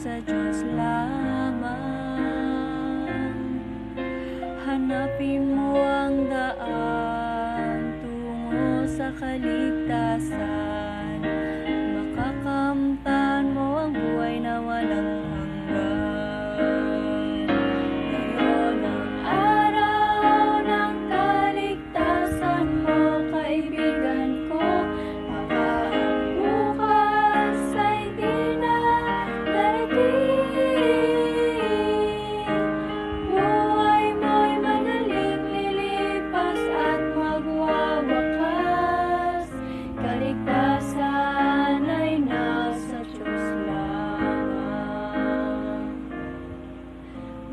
Nasa Diyos lamang. Hanapin mo ang daan tungo sa kaligtasan. Makakamtan mo ang buhay na walang hanggan. Ngayon ang araw ng kaligtasan mo, kaibigan ko. Baka ang bukas ay di na darating. Buhay mo'y madaling lilipas at magwawakas. Kaligtasan ay nasa Diyos lamang.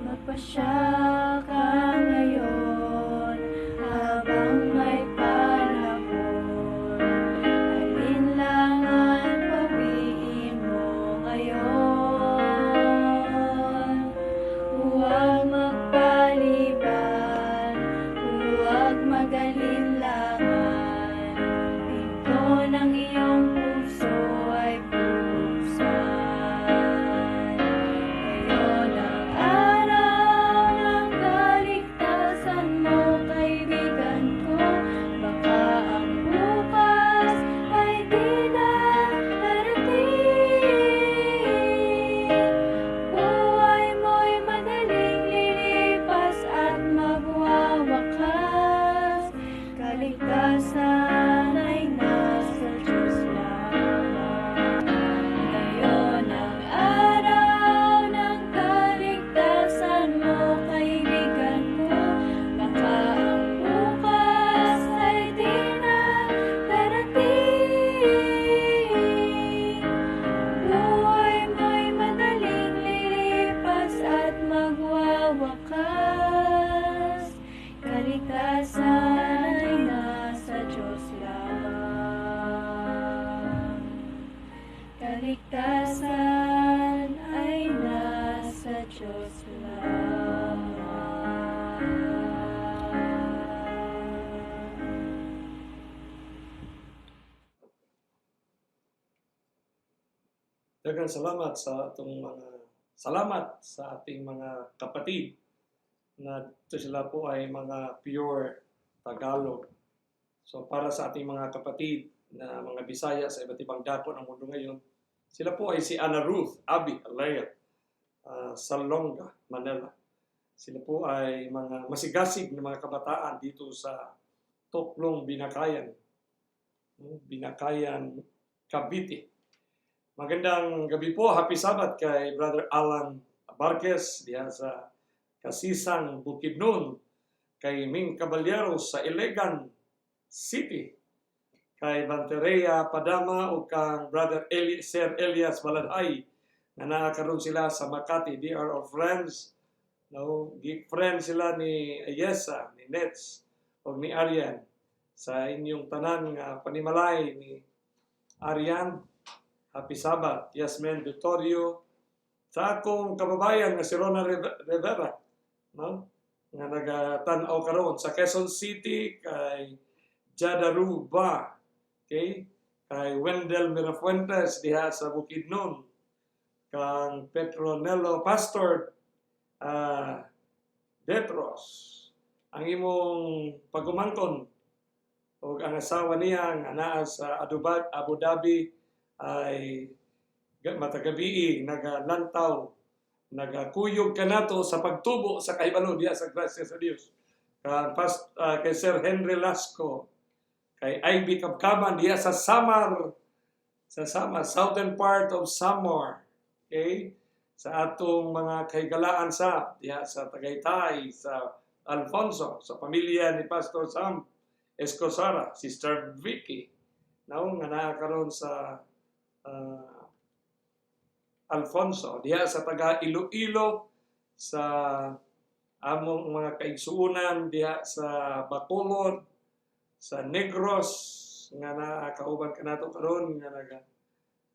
Magpasya ka ngayon habang may panahon. Alinlangan, pawiin mo ngayon. Huwag magpaliban, huwag mag-alinlangan. Pinto ng iyong puso ay buksan. Ngayon ang araw ng kaligtasan mo, kaibigan ko. Baka ang bukas ay di na darating. Buhay mo'y madaling lilipas at magwawakas. Kaligtasan ay nasa Diyos lamang. Ngayon ang araw ng kaligtasan mo, kaibigan ko. Baka ang bukas ay di na darating. Buhay mo'y madaling lilipas at magwawakas. Kaligtasan ay nasa Diyos lamang. Kaligtasan ay nasa Diyos lamang. Daghang salamat sa atong mga salamat sa ating mga kapatid na ito sila po ay mga pure Tagalog. So para sa ating mga kapatid na mga Bisaya sa iba't ibang dako ng mundo ngayon, sila po ay si Ana Ruth Abi Alea, Salonga, Manila. Sila po ay mga masigasig na mga kabataan dito sa Toklong Binakayan, no? Binakayan, Cavite. Magandang gabi po. Happy Sabbath kay Brother Alan Barquez diha sa Kasisang, Bukidnon. Kay Ming Caballero sa Iligan City. Kay Banterea Padama o kang Brother Sir Elias Baladhay na naa karon sila sa Makati. They are our friends. No, friends sila ni Ayesa, ni Nets, o ni Arian sa inyong tanan nga panimalay ni Arian. Happy Sabbath. Yasmin Vittorio. Sa akong kababayan nga si Rona Rivera, no? Nga nagatan-aw karon sa Quezon City kay Jadaru Ba. Okay? Kay Wendell Mirafuentes diha sa Bukidnon. Kang Petronello Pastor Detros. Ang imong pagumangkon ug ang asawa niya nga naa sa Abu Dhabi ay matag gabii nagalantaw, nagakuyog kanato sa pagtubo sa kahibalo diha sa grasya sa Dios. Kay Sir Henry Lasco, kay Ivy Kabkaban diha sa Samar, southern part of Samar. Okay? Sa atong mga kahigalaan sa diha sa Tagaytay, sa Alfonso, sa pamilya ni Pastor Sam Escosara, Sister Vicky, no, nga naa karon sa Alfonso, diha sa taga Iloilo, sa among mga kaigsuonan diha sa Bacolod, sa Negros nga naa kauban kanato karon nga naga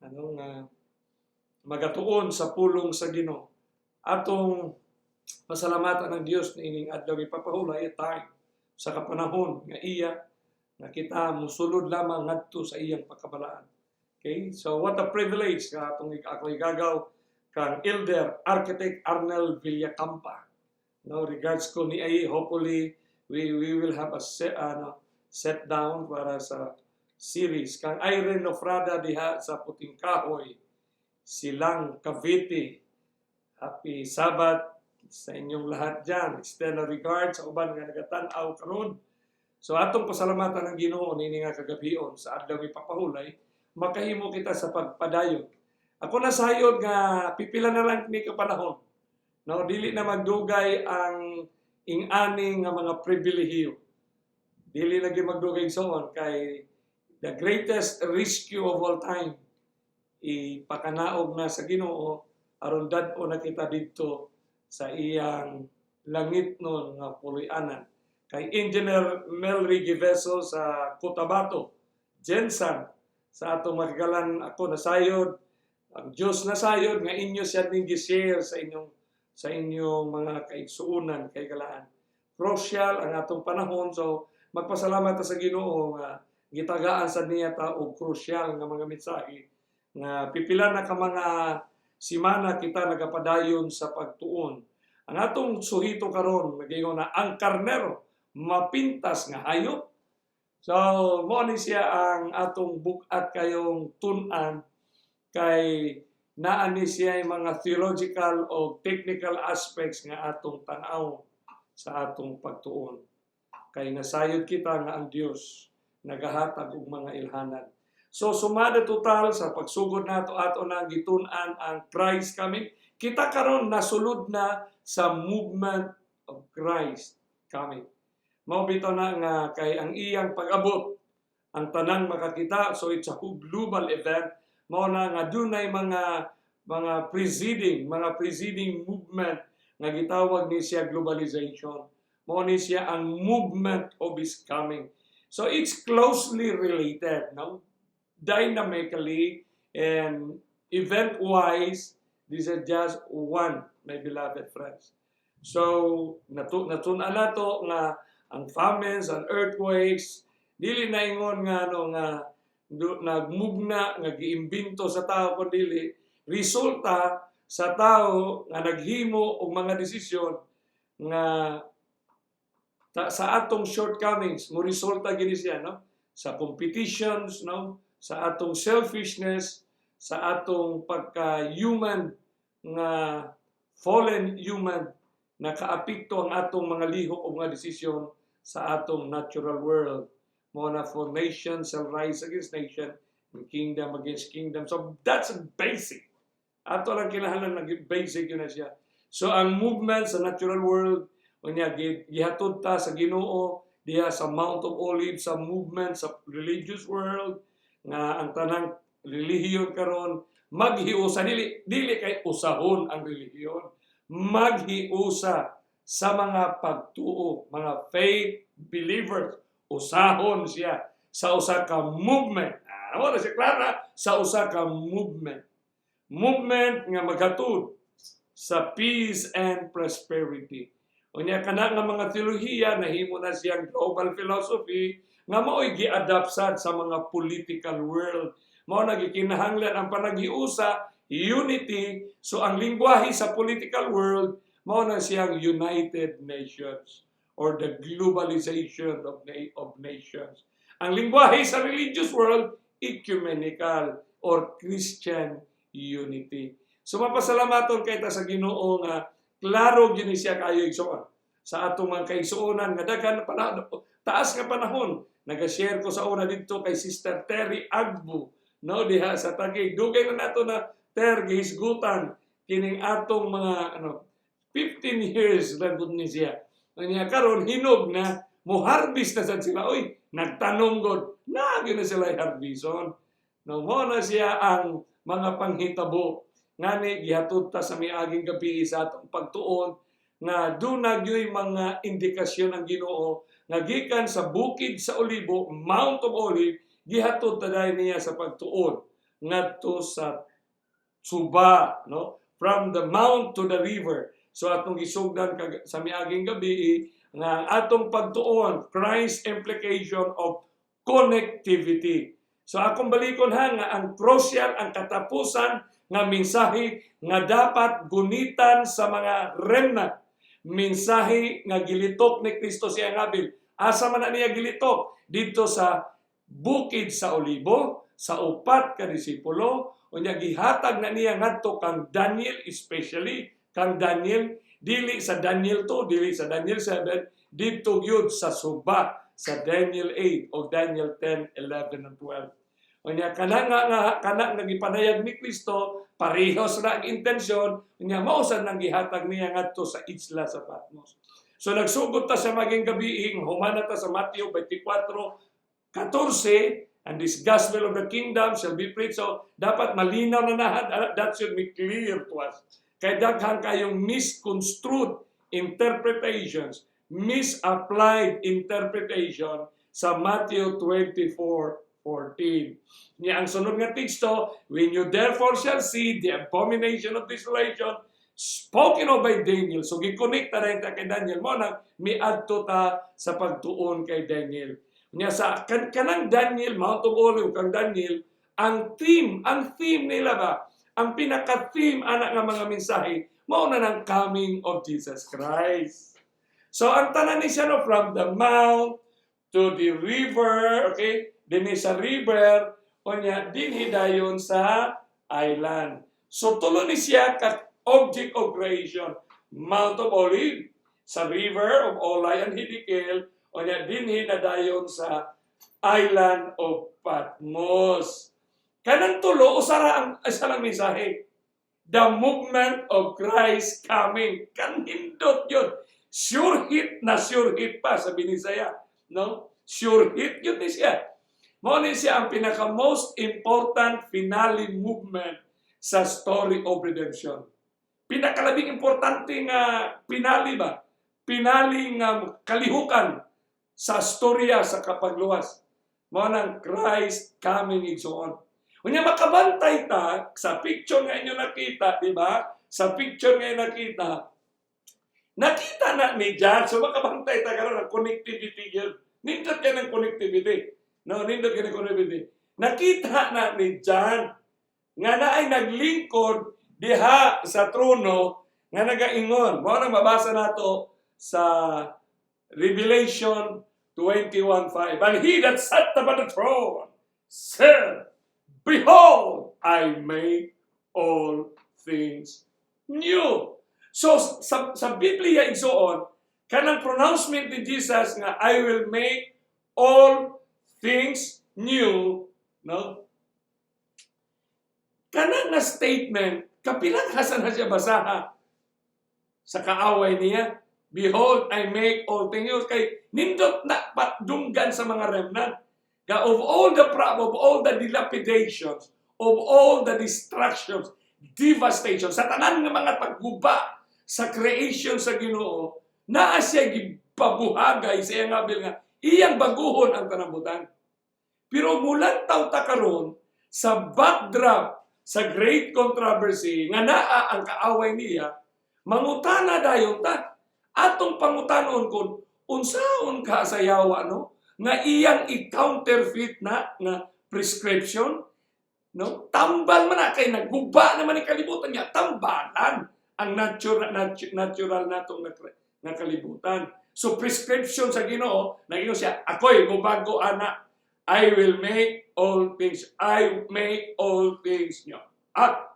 ano nga magatuon sa pulong sa Ginoo. Atong pasalamatan ang Dios niining adlaw ipapahulay time sa kapanahon nga iya nga kita musulod lamang ngadto sa iyang pagkabalaan. Okay? So what a privilege nga atong ako igagaw Kang Elder Architect Arnel Villacampa. No, regards ko ni ay, hopefully we will have a set, ano, set down para sa series. Kang Irene Nofrada diha sa Puting Kahoy, Silang, Cavite. Happy Sabbath sa inyong lahat dyan. Extend a regard sa uban nga nagatan-aw karon. So atong pasalamatan ng Ginoo nini nga kagabion sa adlaw ipapahulay, makahimo kita sa pagpadayon. Ako nasayod nga pipila na lang ni ka panahon. No, dili na magdugay ang ing-ani nga mga pribilehiyo. Dili na gyud magdugay soon kay the greatest rescue of all time ipakanaog na sa Ginoo aron dad-o na kita didto sa iyang langit nun nga puloy-anan. Kay Engineer Melry Giveso sa Cotabato, Jensan, sa atong makagalan, ako nasayod, ang Diyos nasayod nga inyo siya ning gi-share sa inyong mga kaigsuonan kay galaan. Crucial ang atong panahon, so magpasalamat ta sa Ginoo nga gitagaan sa niya ta og crucial nga mga mensahe nga pipila na ka mga simana kita nagapadayon sa pagtuon. Ang atong suhito karon nagaingon na ang karnero, mapintas nga hayop. So mo ni siya ang atong bug-at kayong tun-an kay naa ni siya yung mga theological o technical aspects nga atong tan-aw sa atong pagtuon. Kay nasayod kita nga ang Dios nagahatag og mga ilhanan. So sumada total sa pagsugod nato, ato na gitun-an ang Christ coming. Kita karon nasulod na sa movement of Christ coming. Mao bitaw na nga kay ang iyang pag-abot, ang tanang makakita, so it's a global event. Mao na nga dunay mga preceding movement nga gitawag ni siya globalization. Mao ni siya ang movement of His coming. So it's closely related, no? Dynamically and event-wise, this is just one, my beloved friends. So, natun-an nato nga ang famines and earthquakes, dili na ingon nga ano nga nagmugna nga giimbento sa tao, kun dili resulta sa tao nga naghimo og mga desisyon nga sa atong shortcomings mo resulta gini siya, no, sa competitions, no, sa atong selfishness, sa atong pagka human nga fallen human, nakaapekto ang atong mga lihok o mga desisyon sa atong natural world. Mo na for nation shall rise against nation and kingdom against kingdom. So that's basic. Ato lang kinahanglan nag basic yun na siya. So ang movement sa natural world, unya gihatod ta sa Ginoo diha sa Mount of Olives sa movement sa religious world nga ang tanang relihiyon karon maghiusa. Dili dili kay usahon ang relihiyon, maghiusa sa mga pagtuo, mga faith believers, usahon siya sa usa ka movement. Ah, wala siya klara sa usa ka movement, movement nga maghatod sa peace and prosperity. Unya kana nga mga teolohiya nahimo na siyang global philosophy nga mao'y gi-adapt sad sa mga political world. Mao na gikinahanglan ang panaghiusa, unity. So ang lingwahe sa political world mao na siyang United Nations or the globalization of nations. Ang lingwahe sa religious world, ecumenical or Christian unity. So mapasalamaton kay ta sa Ginoo nga klaro gyud ni siya kayo, igsoon. Sa atong mga kaigsuonan nga daghan panahon, taas nga panahon, naga-share ko sa una didto kay Sister Terry Agbu, no, diha sa Taguig. Dugay na nato na, Ter, gihisgutan kining atong mga ano, 15 years na gud ni siya. Unya karon hinog na, mo harvest na sad sila. Oy, nagtanom god. Na gyud na sila harbison. No, mo na siya ang mga panghitabo. Ngani gihatod ta sa miaging gabi sa atong pagtuon nga duna gyoy mga indikasyon ang Ginoo nga gikan sa bukid sa Olibo, Mount of Olive, gihatod ta dayon niya sa pagtuon ngadto sa suba, no? From the mount to the river. So atong gisugdan sa miaging gabi nga ang atong pagtuon, Christ implication of connectivity. So akong balikon ha nga ang crucial ang katapusan nga mensahe nga dapat gunitan sa mga remnant. Mensahe nga gilitok ni Kristo sa iyang abil. Asa man na niya gilitok? Didto sa Bukid sa Olibo, sa upat ka disipulo, unya gihatag na niya ngadto kang Daniel, especially kang Daniel, dili sa Daniel 2, dili sa Daniel 7, didto gyud sa suba sa Daniel 8 o Daniel 10, 11 and 12. Unya kana nga kana nga gipanayag ni Kristo, parehos ra ang intensyon, unya mao sad nang gihatag niya ngadto sa isla sa Patmos. So nagsugod ta sa maayong gabii, human na ta sa Matthew 24:14, "And this gospel of the kingdom shall be preached." So dapat malinaw na na, that should be clear to us. Kay daghan kayong misconstrued interpretations, misapplied interpretation sa Matthew 24:14. Niya ang sunod nga teksto, "When you therefore shall see the abomination of desolation spoken of by Daniel." So gikonekta rin ta kay Daniel mao nang miadto ta sa pagtuon kay Daniel. Nya sa kanang Daniel, Mount of Olive kang Daniel, ang theme nila ba, ang pinaka-theme ana nga mga mensahe, mao na ng coming of Jesus Christ. So ang tanan ni siya, no, from the mount to the river, okay? Dinhi sa river, unya dinhi dayon sa island. So tulo ni siya ka object of creation. Mount of Olive, sa river of Ulai and Hiddekel, unya dinhi na dayon sa island of Patmos. Kanang tulo, usara ang isa lang mensahe. The movement of Christ coming. Kanindot yun. Sure hit na sure hit pa sa Binisaya. No? Sure hit yun ni siya. Mao ni siya ang pinaka most important finale movement sa story of redemption. Pinakalabing importante nga finale ba? Finale nga kalihukan sa storya sa kapagluwas. Mao nang Christ coming, igsoon. Unya makabantay ta sa picture nga inyo nakita, di ba? Sa picture nga inyo nakita, nakita na ni John. So makabantay ta karon ang connectivity gyud. Nindot kay ng connectivity. No, nindot kay ng connectivity. Nakita na ni John nga naay naglingkod diha sa trono nga nagaingon. Mao nang mabasa nato sa Revelation 21:5. "And he that sat upon the throne said, 'Behold, I make all things new.'" So sa Biblia, igsoon, kanang pronouncement ni Jesus nga "I will make all things new," no? Kanang nga statement, kapilang hasan na siya basaha sa kaaway niya. "Behold, I make all things new." Kay nindot na padunggan sa mga remnant. Ka of all the dilapidations, of all the destructions, devastation, sa tanan nga mga pagguba sa creation sa Ginoo, naa siya gipabuhagay sa iyang abil nga iyang baguhon ang tanang butang. Pero mulantaw ta karon sa backdrop sa great controversy nga naa ang kaaway niya, mangutana dayon ta. Atong pangutanon kung unsaon ka sa yawa, no, nga iyang i-counterfeit na nga prescription, no? Tambal man na kay nagguba naman ni kalibutan niya, tambalan ang natural natong nga kalibutan. So prescription sa Ginoo, nag-ingon siya, "Ako'y mubago ana. I will make all things, I make all things new." At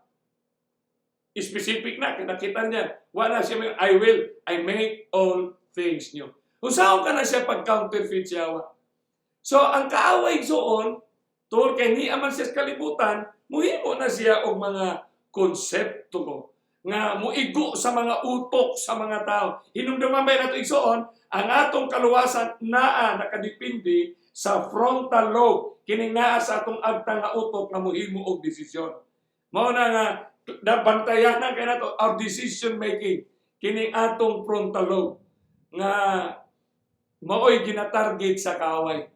specific na, kinakita niya. Wala siya may, "I will, I make all things new." Kung saan ka na siya pag-counterfeit siya. So, ang kaaway zoon, tungod kay niya man siya sa kalibutan, muhimo na siya og mga konsepto nga muigo sa mga utok sa mga tao. Hinumduman ba nato, igsoon, ang atong kaluwasan naa nakadepende sa frontal lobe, kining naa sa atong agtang nga utok nga muhimo og desisyon. Mao na nga bantayanan kay nato our decision making, kining atong frontal lobe nga maoy ginatarget sa kaaway.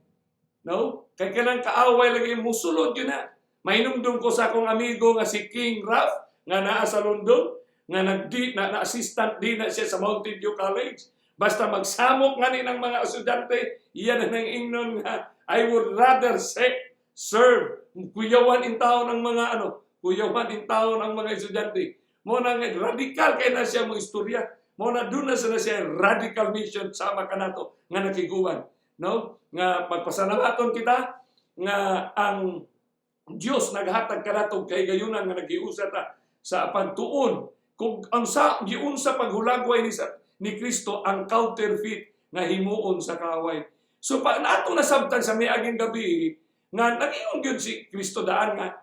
No? Kay kanang kaaway lagi musulod yun na. Mainumdum ko sa akong amigo nga si King Ralph nga naa sa London nga nagdi na, na assistant din na siya sa Mountain View College. Basta magsamok nga ni ng mga estudyante, iyan na nang ingnon nga, "I would rather say, serve." Kuyawan in taon ng mga ano, Kuyawan in taon ang mga estudyante. Mo na nga radical kay na siya mo istorya. Mo na doon na siya radical mission sama kanato nga nakiguban. No? Nga pagpasalamaton kita nga ang Dios naghatag kanato kay gayunan nga nagiusa ta sa pagtuon kung ang sa giunsa paghulagway ni Kristo ang counterfeit nga himuon sa kaaway. So pa nato nasabtan sa miaging gabi nga nag-ingon gyud si Kristo daan nga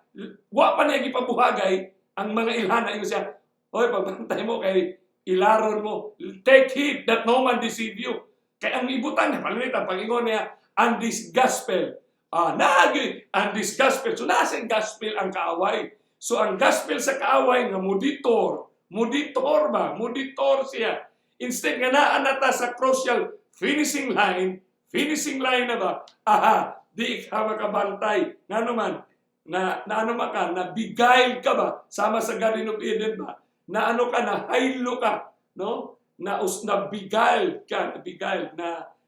wa pa niya gipabuhagay ang mga ilhana. Ingon siya, "Hoy, pagbantay mo kay ilaron mo. Take heed that no man deceive you." Kay ang ibutang palinit ang pag-ingon niya, "And this gospel." Ah, naagi "and this gospel." So nasa gospel ang kaaway. So ang gospel sa kaaway nga muditor, muditor ba? Muditor siya. Instead nga naa na ta sa crucial finishing line na ba? Aha, di ka makabantay. Ngano man, na ano man ka, na beguile ka ba? Sama sa Garden of Eden ba? Na ano ka, na haylo ka, no? Na beguile ka, na beguile,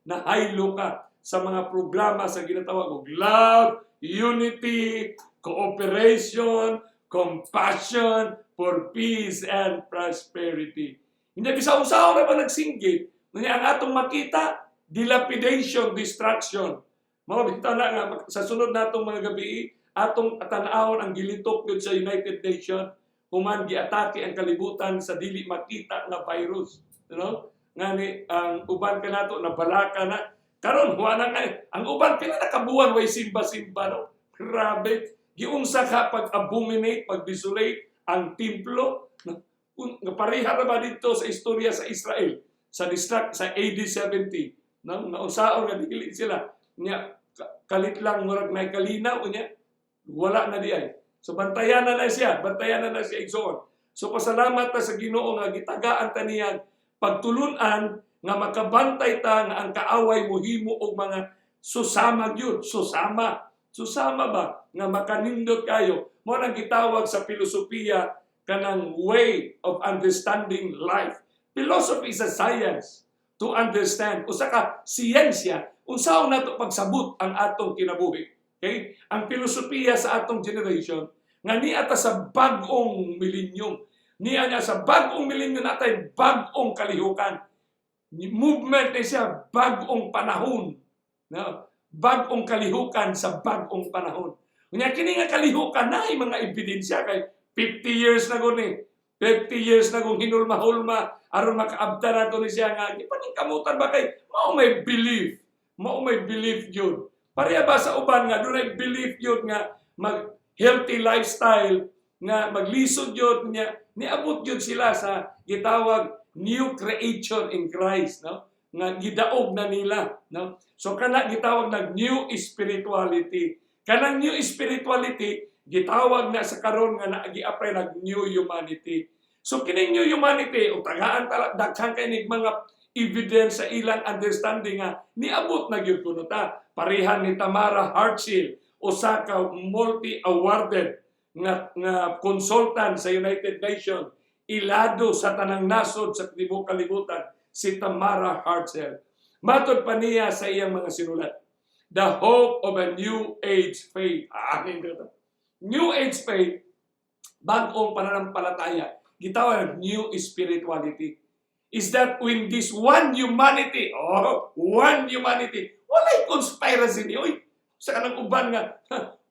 na haylo ka sa mga programa sa ginatawag og love, unity, cooperation, compassion for peace and prosperity. Hindi bisa usaw na ba nagsinggit? Nga ang atong makita, dilapidation, destruction. Mao bitaw na nga sa sunod natong mga gabi, atong tan-awon ang gilitok gyud sa United Nations human giatake ang kalibutan sa dili makita nga virus. You know? Ngani ang uban kanato na balaka na karon wa na nga ang uban pila na kabuan way simba-simba, no? Grabe, giunsa ka pag abominate, pag desolate ang templo, no? Nga pareha ra ba dito sa istorya sa Israel sa distract sa AD 70, no? Nga unsaon nga dili sila nya kalit lang murag may kalinaw, unya wala na di ay. So bantayan na siya, bantayan na siya, igsoon. So pasalamat ta sa Ginoo nga gitagaan ta niya pagtulunan nga makabantay ta nga ang kaaway mohimo og mga susama gyud, susama. Susama ba nga makanindot kayo. Mo nang gitawag sa filosofiya kanang way of understanding life. Philosophy is a science to understand. Usa ka siyensya unsaon nato pagsabot ang atong kinabuhi. Okay? Ang filosofiya sa atong generation nga niya ta sa bag-ong millennium. Niya niya sa bag-ong millennium natay bag-ong kalihukan. Movement ni siya bag-ong panahon. No? Bag-ong kalihukan sa bag-ong panahon. Unya kini nga kalihukan na mga ebidensya kay 50 years na gud ni. 50 years na kung hinulma-hulma aron makaabta nato ni siya nga gipaningkamutan ba kay mao may belief. Mao may belief yun. Pareha ba sa uban nga dunay belief yun nga mag healthy lifestyle nga maglisod yun niya niabot yun sila sa gitawag new creation in Christ, no, nga gidaog na nila, no? So kana gitawag nag new spirituality. Kanang new spirituality gitawag na sa karon nga naagi-apply nag new humanity. So kining new humanity ug tagaan tala daghan kay nig mga evidence sa ilang understanding nga niabot na gyud kuno ta. Parehan ni Tamara Hartshill, usa ka multi-awarded nga consultant sa United Nations, ilado sa tanang nasod sa tibuok kalibutan si Tamara Hartsell. Matod pa niya sa iyang mga sinulat, The Hope of a New Age Faith. Ah, nindot. New Age Faith, bag-ong pananampalataya, gitawag new spirituality, is that when this one humanity, oh, one humanity, walay conspiracy ni, oy, sa kanang uban nga,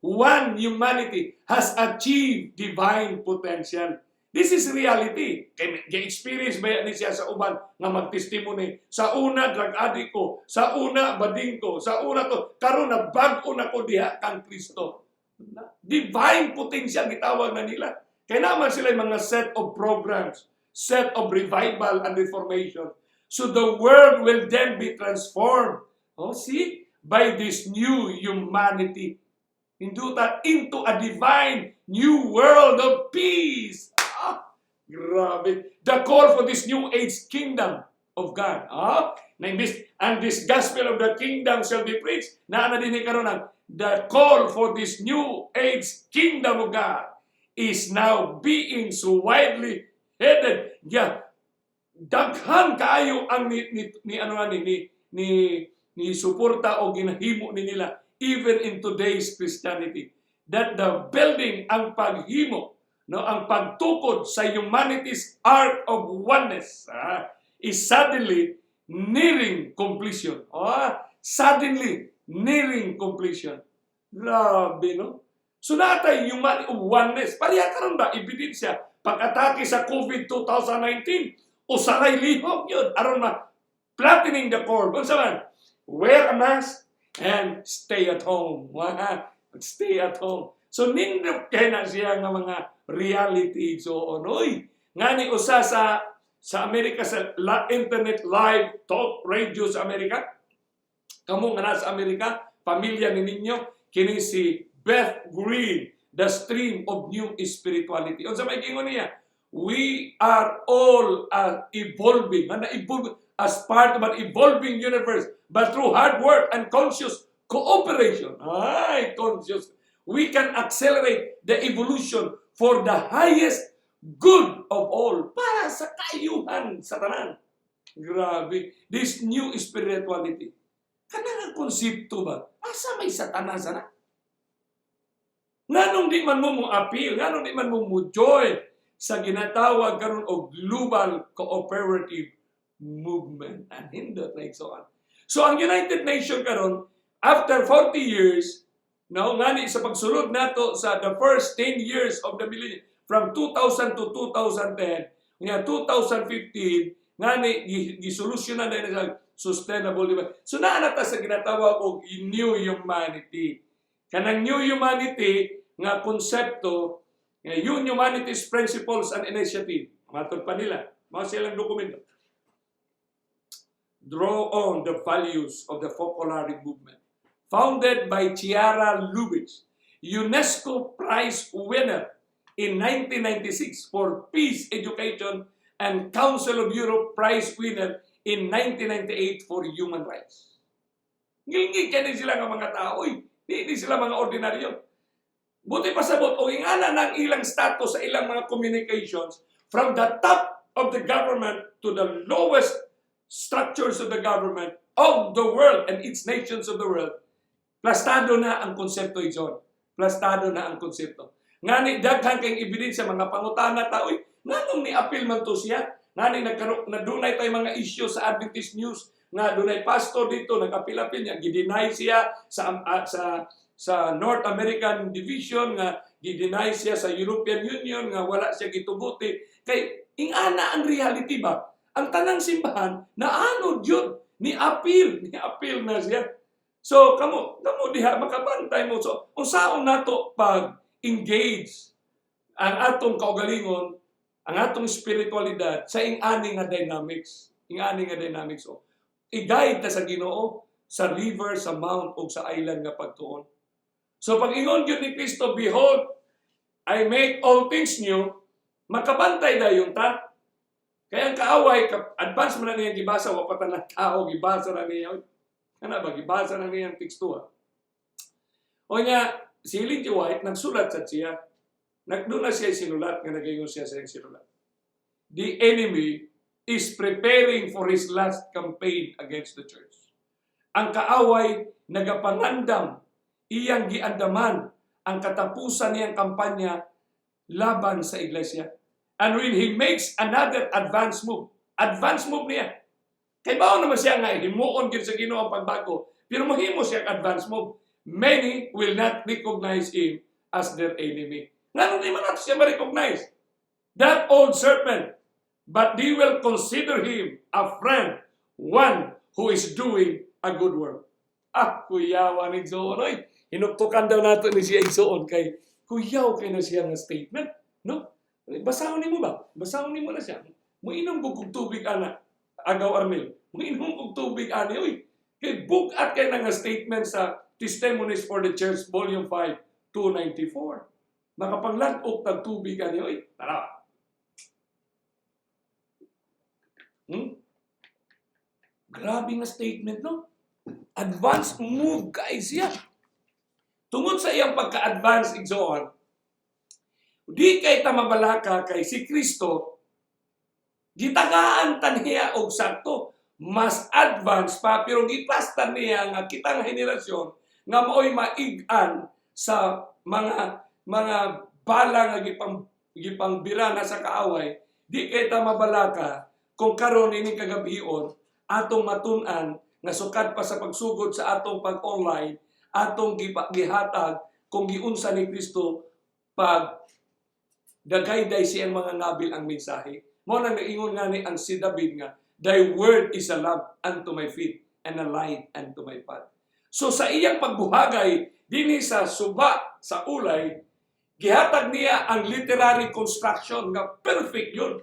one humanity has achieved divine potential. This is reality. Kay gi-experience ba ni siya sa uban nga mag-testimony. Sa una, drug addict ko. Sa una, bading ko. Sa una to. Karon na bag-o na ko diha kang Kristo. Divine potential gitawag na nila. Kaya naman sila yung mga set of programs, set of revival and reformation. So the world will then be transformed. Oh, see? By this new humanity. Into a divine new world of peace. Ah, grabe. The call for this new age kingdom of God. Ah, na imbis, "And this gospel of the kingdom shall be preached." Na na din karon ang the call for this new age kingdom of God is now being so widely headed. Yeah. Daghan kaayo ang ni ano nga ni suporta o ginahimo ni nila even in today's Christianity that the building ang paghimo No, ang pagtukod sa humanity's arc of oneness is suddenly nearing completion. Suddenly nearing completion. Grabe, no? So naa tay human oneness. Pareha karon ba ebidensya pag-atake sa COVID 2019, usaray lihok yun aron ma flattening the curve. Unsa man? Wear a mask and stay at home. Wah, stay at home. So nindot kay na siya nga mga reality. So onoy ngani usa sa Amerika, sa internet live talk radio sa Amerika. Kamo nga nasa Amerika, pamilya ni ninyo kini si Beth Green, The Stream of New Spirituality. Unsa may gingon niya? We are all evolving, na evolve as part of an evolving universe, but through hard work and conscious cooperation, ay, conscious, we can accelerate the evolution for the highest good of all, para sa kaayuhan sa tanan. Grabe, this new spirituality, kanang konsepto ba, asa may Satanas ana? Nganong di man mo mo appeal, nganong di man mo mo join sa ginatawag karon og global cooperative movement? And hindot like so on. So ang United Nations karon, after 40 years, no, ngani sa pagsulod nato sa the first 10 years of the millennium, from 2000 to 2010, nga 2015, ngani gisolusyonan na sa sustainable development. So naa na ta sa ginatawag og new humanity. Kanang new humanity nga konsepto, nga new humanity's principles and initiative. Matod pa nila, mao silang dokumento. Draw on the values of the Focolare Movement. Founded by Chiara Lubich, UNESCO Prize winner in 1996 for Peace Education and Council of Europe Prize winner in 1998 for Human Rights. Ngilngig kani sila nga mga tao, oy. Di sila mga ordinaryo. Buot pasabot, o ingana ng ilang status sa ilang mga communications, from the top of the government to the lowest structures of the government of the world and its nations of the world, plastado na ang konsepto, John. Plastado na ang konsepto. Ngani daghan kay ebidensya, mga pangutana ta, uy, nganong ni-appeal man to siya? Ngani nagkaroon na dunay tay mga issue sa Adventist News nga dunay pastor dito nag-apil-apil niya, gi-deny siya sa North American Division, nga gi-deny siya sa European Union nga wala siya gituguti, kay ingana ang reality ba, ang tanang simbahan na ano jud ni appeal na siya. So kamo kamo diha makabantay mo. So unsaon nato pag engage ang atong kaugalingon, ang atong spiritualidad sa ing-ani nga dynamics, ing-ani nga dynamics? O i-guide ta sa Ginoo sa river, sa mount o sa island nga pagtuon. So pag ingon gyud ni Kristo, "Behold, I make all things new," makabantay dayon ta. Kaya ang kaaway, advance man na niya gibasa, wa pa ta tao, gibasa na niya. Kana ba, gibasa na niya ang teksto. O niya, si Ellen G. White, nagsulat sa siya. Nagduna siya sinulat, nga nagayon siya sa iyang sinulat. The enemy is preparing for his last campaign against the church. Ang kaaway nagapangandam, iyang giandaman ang katapusan niyang kampanya laban sa iglesia. And when he makes another advance move niya. Kay bawo naman siya nga himuon gyud sa Ginoo ang pagbago, pero mahimo siya ang advance move. Many will not recognize him as their enemy. Ngano di man nato siya ma-recognize? That old serpent, but they will consider him a friend, one who is doing a good work. Ah, kuyawa ni igsoon. Oy, hinuktukan daw nato ni siya, igsoon, kay kuyaw kay na siya nga statement. No? Basahon nimo ba? Basahon nimo na siya. Muinom ko kog tubig ana. Agaw Arnel. Muinom kog tubig ani oy. Kay bugat kay na nga statement sa Testimonies for the Church Volume 5 294. Makapanglan-ok tag tubig ani oy. Tara. Grabe nga statement, no? Advance move kay siya. Tungod sa iyang pagka-advance, igsoon, di kay ta mabalaka kay si Kristo gitagaan ta niya og sakto mas advance pa, pero giplastan niya nga kitang henerasyon nga maoy maig-an sa mga bala nga gipang Gipangbira na sa kaaway, di kay ta mabalaka kung karon ini kagabion atong matun-an nga sukad pa sa pagsugod sa atong pag-online, atong gihatag kung giunsa ni Kristo pag dagayday siyang mga ngabil ang mensahe. Mao nang naingon nga ni ang si David nga, "Thy word is a lamp unto my feet and a light unto my path." So sa iyang pagbuhagay dinhi sa suba sa Ulai, gihatag niya ang literary construction nga perfect yun.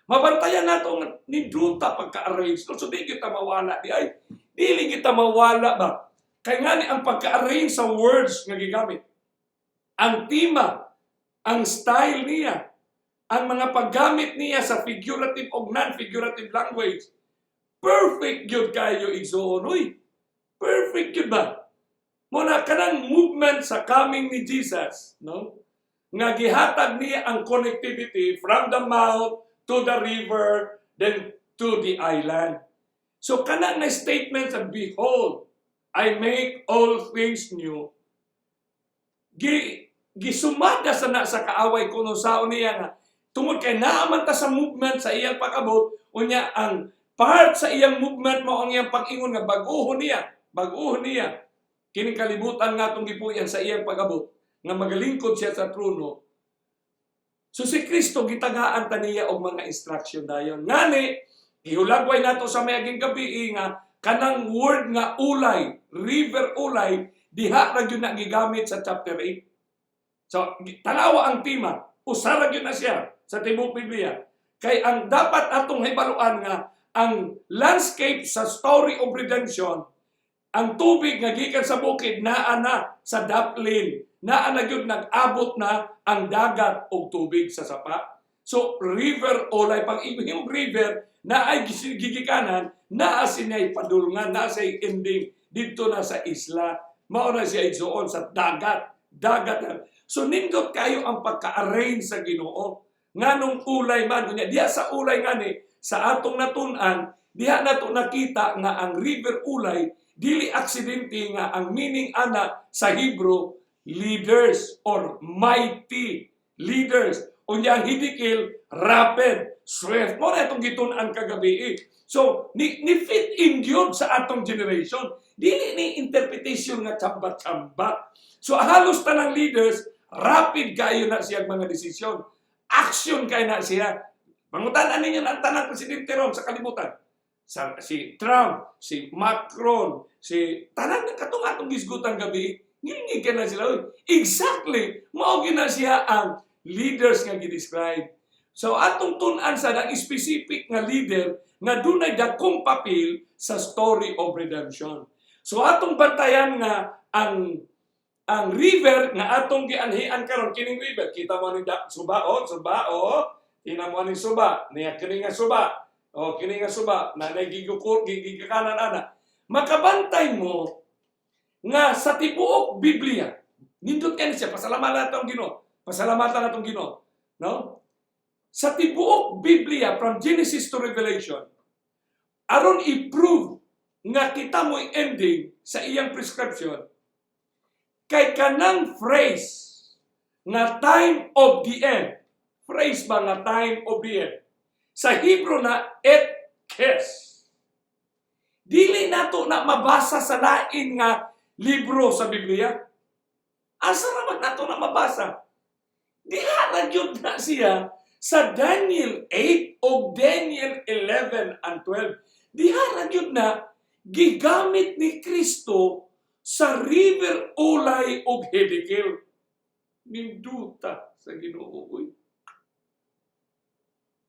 Mabantayan nato nga ninduta pagka-arrange. So di kita mawala di ay. Dili kita mawala ba? Kay ngani ang pagka-arrange sa words nga gigamit. Ang tema, ang style niya, ang mga paggamit niya sa figurative o non-figurative language. Perfect gyud kayo, igsuon. Uy, perfect gyud ba? Muna kanang movement sa coming ni Jesus, no? Nga gihatag niya ang connectivity from the mouth to the river, then to the island. So kanang na statement sa "Behold, I make all things new." Gisumada sa na sa kaaway kuno sao niya nga tungod kay naaman ta sa movement sa iyang pag-abot, unya ang part sa iyang movement mo ang iyang pag-ingon nga bag-ohon niya kining kalibutan nga atong gipuy-an sa iyang pag-abot nga magalingkod siya sa trono. So si Kristo gitagaan ta niya og mga instruction dayon. Ngani gihulagway nato sa mayaging gabi nga kanang word nga Ulai, River Ulai, diha ra gyud na gigamit sa chapter 8. So tanawa ang tema, usa ra gyud na siya sa tibuok Biblia. Kay ang dapat atong hibaluan nga ang landscape sa story of redemption, ang tubig nga gikan sa bukid naa na sa daplin, naa na gyud, nag-abot na ang dagat og tubig sa sapa. So River Ulai, pag imong river na ay gigikanan, naa sinay padulngan, naa say ending didto na sa isla. Mao na siya, igsuon, sa dagat. Dagat na. So nindot kayo ang pagka-arrange sa Ginoo. Nganong Ulai man unya diha sa Ulai ngani sa atong natun-an, diha nato nakita nga ang River Ulai dili aksidente nga ang meaning ana sa Hebrew leaders or mighty leaders. Unya ang Hiddekel, rapid, swift. Mo na itong gitun-an kagabi. So, ni fit in gyud sa atong generation. Dili ni interpretation nga tsamba-tsamba. So, halos tanang leaders, rapid kayo na siya mga desisyon. Action kayo na siya. Pangutan ninyo ang tanang presidente ron sa kalibutan. Si Trump, si Macron, si tanan ng katong atong gisgutan gabi, ngingig ka na sila. Uy, exactly, mao gyud na siya ang leaders nga gi-describe. So atong tun-an sa ang specific nga leader nga dunay dakong papel sa story of redemption. So atong bantayan nga ang river nga atong gianhian karon, kining river, kita mo ni suba oh, suba oh, tingnan mo ni suba niya, kini nga suba oh, kini nga suba na nagigukor gigikanan ana. Makabantay mo nga sa tibuok Biblia, nindot kani siya, pasalamatan atong Ginoo, pasalamatan atong Ginoo, no? Sa tibuok Biblia from Genesis to Revelation, aron i-prove nga kita mo'y ending sa iyang prescription, kay kanang phrase nga "time of the end", phrase ba nga "time of the end", sa Hebrew na et kes. Dili nato na mabasa sa lain nga libro sa Biblia. Asa ra man nato na mabasa? Diha ra gyud na siya sa Daniel 8 o Daniel 11 and 12. Diha ra gyud na gigamit ni Kristo sa River Ulai ug Hiddekel. Ninduta sa Ginoo, uy.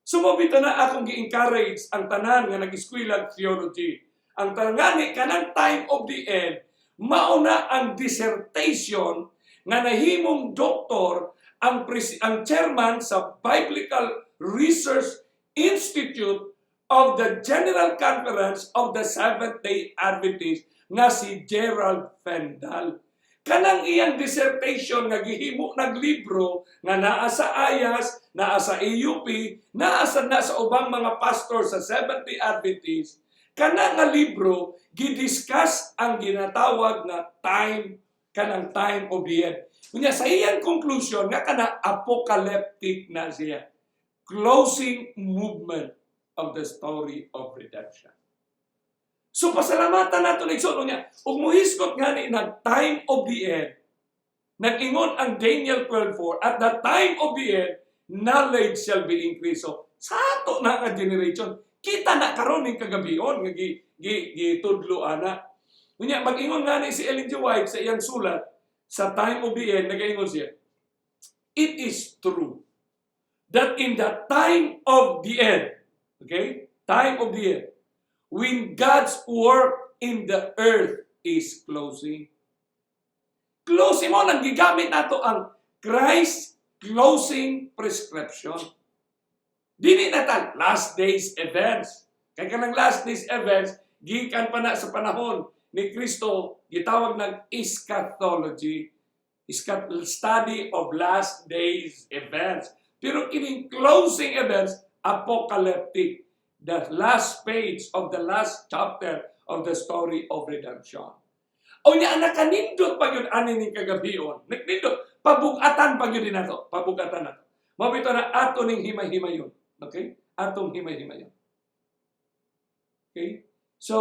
Sumabita na akong gi-encourage ang tanan nga nag-eskwela theology. Ang tanangani kanang "time of the end", mauna ang dissertation nga nahimong doktor ang chairman sa Biblical Research Institute of the General Conference of the Seventh-day Adventists nga si Gerald Fendall. Kanang iyang dissertation nga gihimo naglibro nga naa sa IAS, naa sa AUP, naa sa na sa ubang mga pastor sa Seventh-day Adventist, kana nga libro gidiscuss ang ginatawag nga time, kanang "time of the end". Unya sa iyang conclusion nga kana apocalyptic na siya. Closing movement of the story of redemption. So pasalamatan nato ni igsoon niya. Ug muhisgot ngani nag time of the end. Nag-ingon ang Daniel 12:4, "At the time of the end, knowledge shall be increased." So sa ato na nga generation, kita na karon ning kagabion nga gi, gi, gitudlo ana. Unya mag-ingon ngani si Ellen G. White sa iyang sulat sa time of the end, nagaingon siya, "It is true that in the time of the end," okay? Time of the end, "when God's work in the earth is closing." Closing mo, nang gigamit nato ang Christ closing prescription. Dili na ta last days events. Kay kanang last days events, gikan pa na sa panahon ni Kristo, gitawag ng eschatology, study of last days events. Pero kining closing events, apocalyptic, the last page of the last chapter of the story of redemption. O niya, nakanindot pa yun ani ning kagabion. Nindot, pabugatan pa yun din nato. Pabugatan nato. Mao bitaw na ato ning himay-himayon. Okay? Atong himay-himayon. Okay? So,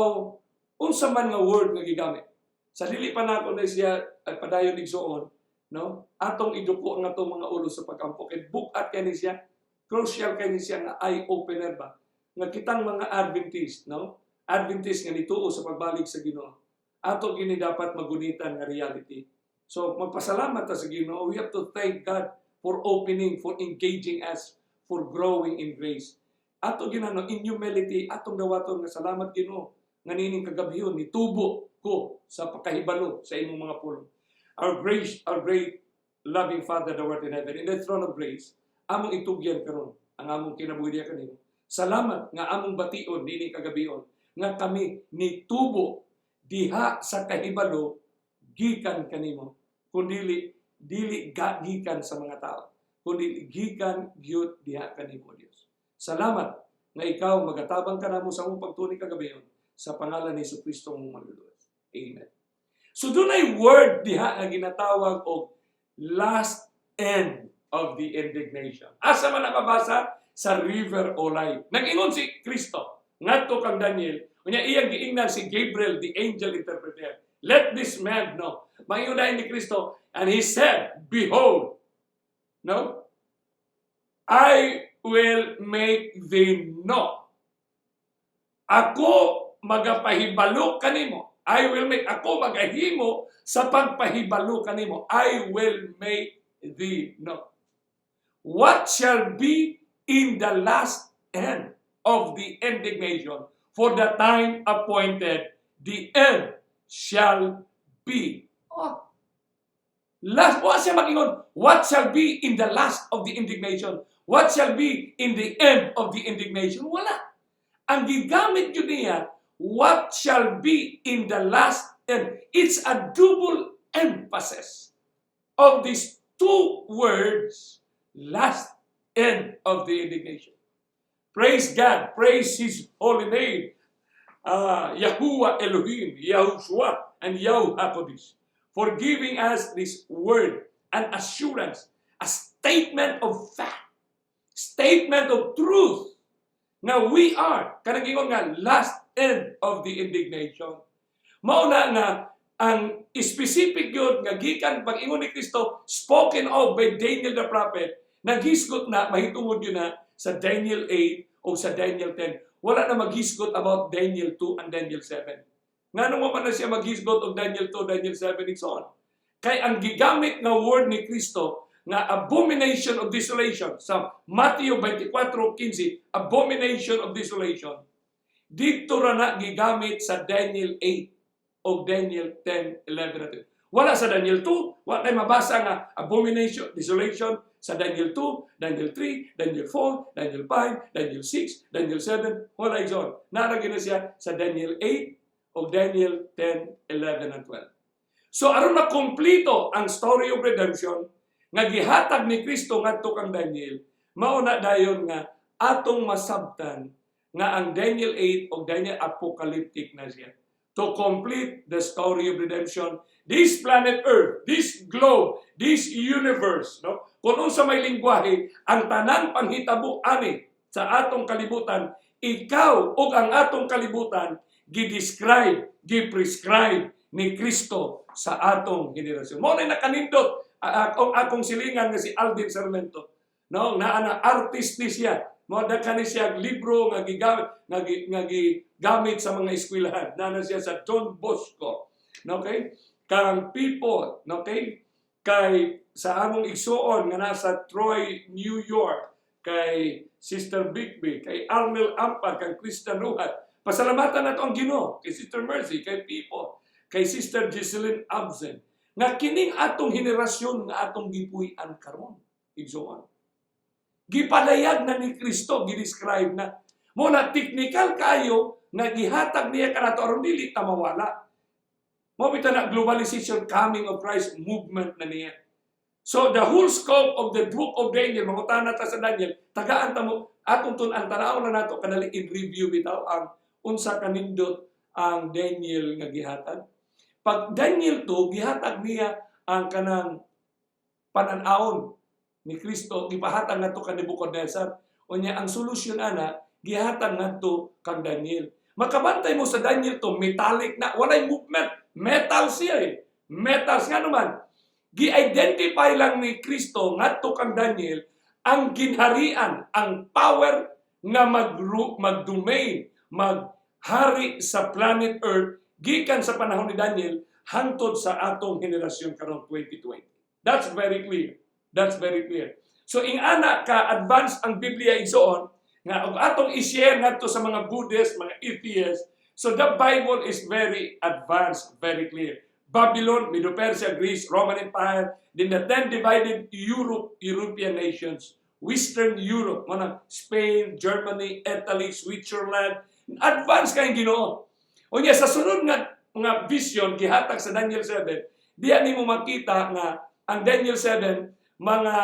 unsa man nga word nga gigamit. Sa dili pa nako na siya ay padayon igsuon, no? Atong iduko ang atong mga ulo sa pag-ampo kay bukat kani siya, crucial kani siya nga eye opener ba. Nga kitang mga Adventist, no? Adventist nga nituo sa pagbalik sa Ginoo. Ato gini dapat magunitan nga reality. So magpasalamat ta sa Ginoo. We have to thank God for opening, for engaging us, for growing in grace. Ato ginano in humility atong dawaton nga salamat, Ginoo, nga niining kagabhion nitubo ko sa pakahibalo sa imong mga pulong. Our grace, our great loving Father that art in heaven, in the throne of grace, among itugyan karon ang among kinabuhi diha kanimo. Salamat nga among bation niini kagabion nga kami nitubo diha sa kahibalo gikan kanimo, kundili dili ga gikan sa mga tao, kundi gikan gyud diha kanimo, Dios. Salamat nga ikaw magatabang kanamo sa among pagtuni kagabion, sa pangalan ni Kristo among Manluluwas. Amen. So dunay word diha nga ginatawag og last end of the indignation. Asa man na mabasa? Sa River Ulai. Nag-ingon si Kristo ngadto kang Daniel, unya iyang giingnan si Gabriel, the angel interpreter. "Let this man know." Maingon ni Kristo, and he said, "Behold, no? I will make thee know." Ako magapahibalo kanimo. I will make, ako magahimo sa pagpahibalo kanimo. I will make thee know what shall be in the last end of the indignation, for the time appointed, the end shall be. Oh. Last, wa siya mag-ingon, what shall be in the last of the indignation? What shall be in the end of the indignation? Wala. Ang gigamit yun niya, what shall be in the last end. It's a double emphasis of these two words, last end of the indignation. Praise God, praise His holy name. Yahuwah Elohim, Yahushua, and Yahuwah HaKodesh, for giving us this word, an assurance, a statement of fact, statement of truth, nga we are, kanang ingon nga, last end of the indignation. Mao na nga, ang specific yun nga gikan pag-ingon ni Kristo, spoken of by Daniel the prophet, naghisgot na, mahitungod yun na sa Daniel 8 o sa Daniel 10. Wala na maghisgot about Daniel 2 and Daniel 7. Ngano mo man na siya maghisgot og Daniel 2, Daniel 7, and so on? Kay ang gigamit nga word ni Kristo nga abomination of desolation sa Matthew 24:15, abomination of desolation, didto ra na gigamit sa Daniel 8 o Daniel 10, 11 at 12. Wala sa Daniel 2, wala tayo mabasa nga abomination, desolation sa Daniel 2, Daniel 3, Daniel 4, Daniel 5, Daniel 6, Daniel 7, wala, igsoon. Naa ra na siya sa Daniel 8 o Daniel 10, 11 and 12. So aron makumplito ang story of redemption nga gihatag ni Kristo ngadto kang Daniel, mao na dayon nga atong masabtan nga ang Daniel 8 o Daniel apocalyptic na siya. To complete the story of redemption. This planet Earth, this globe, this universe, no? Kung unsa may lingwahe, ang tanang panghitabo ani sa atong kalibutan, ikaw ug ang atong kalibutan gi-describe, gi-prescribe ni Kristo sa atong henerasyon. Mao na nakanindot akong akong silingan nga si Aldin Sarmento. No, naa na artist ni siya. Mo daghan ni siya libro nga gigamit nga gigamit sa mga eskwelahan. Naa na siya sa Don Bosco. No, okay? Kang people, no, okay? Kay sa among igsuon nga nasa Troy, New York, kay Sister Bigby, kay Arnel Ampad, kang Christian Ruhat. Pasalamatan nato ang Ginoo, kay Sister Mercy, kay People, kay Sister Giseline Absen, nga kining atong henerasyon nga atong gipuy-an karon, igsuon. Gipadayag na ni Kristo, gidescribe na. Mo na technical kayo nga gihatag niya kanato aron dili ta mawala. Mo bitaw na globalization, coming of Christ movement na niya. So the whole scope of the book of Daniel, mangutana ta sa Daniel, tagaan ta mo atong tun-an, tan-aw na nato kanali in review bitaw ang unsa kanindot ang Daniel nga gihatag. Pag Daniel 2, gihatag niya ang kanang panan-awon ni Kristo, gipahatag ngadto kan Nebuchadnezzar. Unya ang solusyon ana gihatag ngadto kang Daniel. Makabantay mo sa Daniel 2, metallic na, walay movement. Metal siya eh. Metals nga naman. Gi-identify lang ni Kristo ngadto kang Daniel ang ginharian, ang power nga mag-domain, maghari sa planet Earth gikan sa panahon ni Daniel hangtod sa atong henerasyon karon 2020. That's very clear. That's very clear. So ing-ana ka advance ang Biblia, igsoon, nga og atong i-share ngadto sa mga Buddhist, mga atheists. So the Bible is very advanced, very clear. Babylon, Medo-Persia, Greece, Roman Empire, then the 10 divided Europe, European nations, Western Europe, mga Spain, Germany, Italy, Switzerland, advance kay Ginoo. Unya sa sunod nga nga vision gihatag sa Daniel 7, diya nimo makita nga ang Daniel 7, mga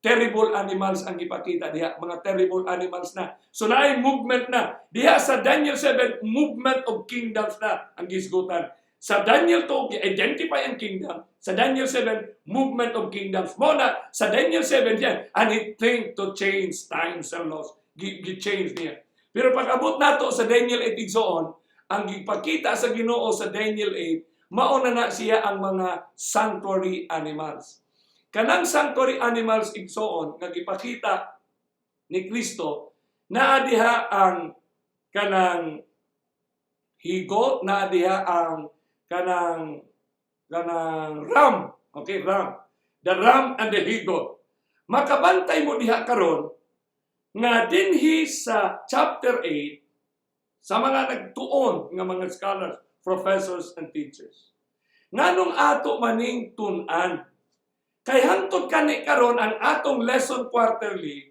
terrible animals ang gipakita diha, mga terrible animals na. So naay movement na. Diha sa Daniel 7, movement of kingdoms na ang gisgutan. Sa Daniel 2, gi-identify ang kingdom. Sa Daniel 7, movement of kingdoms. Mo na, sa Daniel 7 yan, and he think to change times and laws. Gi-change niya. Pero pag abot nato sa Daniel 8, igsoon, ang gipakita sa Ginoo sa Daniel 8, mao na na siya ang mga sanctuary animals. Kanang sanctuary animals, igsoon, nga gipakita ni Kristo, naa diha ang kanang he-goat, naa diha ang kanang ram. Okay, ram. The ram and the he-goat. Makabantay mo diha karon nga dinhi sa chapter 8 sa mga nagtuon nga mga scholars, professors and teachers. Nganong ato maning tun-an? Kay hangtod kani karon ang atong lesson quarterly,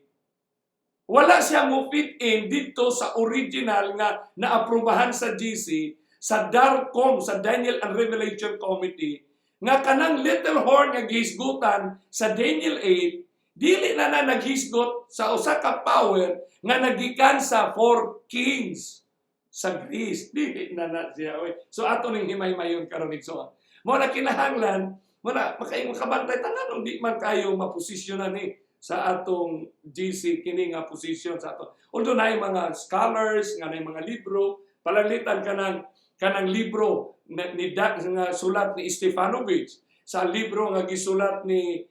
wala siya mo fit in dito sa original nga naaprubahan sa GC, sa DARCOM, sa Daniel and Revelation Committee, nga kanang little horn nga gihisgutan sa Daniel 8, dili na na naghisgot sa usa ka power nga nagikan sa four kings sa Greece. Dili na na siya. Oy. So ato ning himay-mayon karon, igsoon. Mo na kinahanglan mo na makaingon kabantay tanan di man kayo maposisyonan ni sa atong GC kini nga position sa ato. Although naay mga scholars nga naay mga libro, palalitan kanang kanang libro na, ni da, nga sulat ni Stefanovic, sa libro nga gisulat ni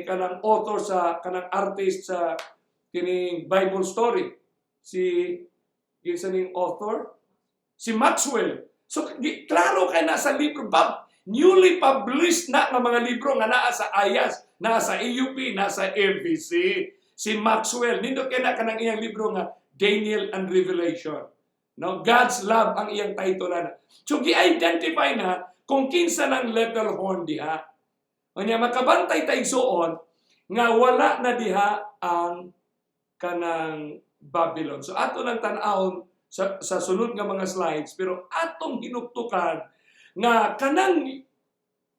kanang author sa kanang artist sa kining Bible story, si kinsa ning author, si Maxwell. So klaro kay nasa libro bab newly published na nga mga libro nga naa sa IAS, naa sa AUP, naa sa MBC. Si Maxwell, nindot kay na kanang iyang libro nga Daniel and Revelation. No, God's Love ang iyang title na. So gi-identify na kung kinsa ng little horn diha. Unya makabantay ta, igsuon, nga wala na diha ang kanang Babylon. So ato nang tan-awon sa sunod nga mga slides, pero atong hinuktukan nga kanang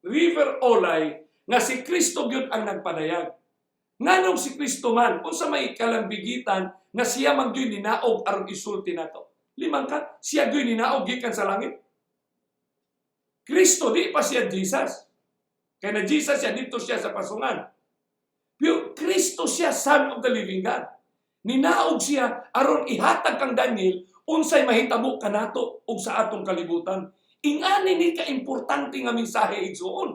River Ulai nga si Kristo gyud ang nagpadayag. Nganong si Kristo man, unsa may kalambigitan nga siya man gyud ninaog aron isulti nato? Limang ka, siya gyud ninaog gikan sa langit. Kristo, di pa siya Jesus. Kay na Jesus siya, didto siya sa pasungan. Pero Kristo siya, Son of the Living God. Ninaog siya aron ihatag kang Daniel unsay mahitabo kanato ug sa atong kalibutan. Ingani ni ka importante nga mensahe, igsuon.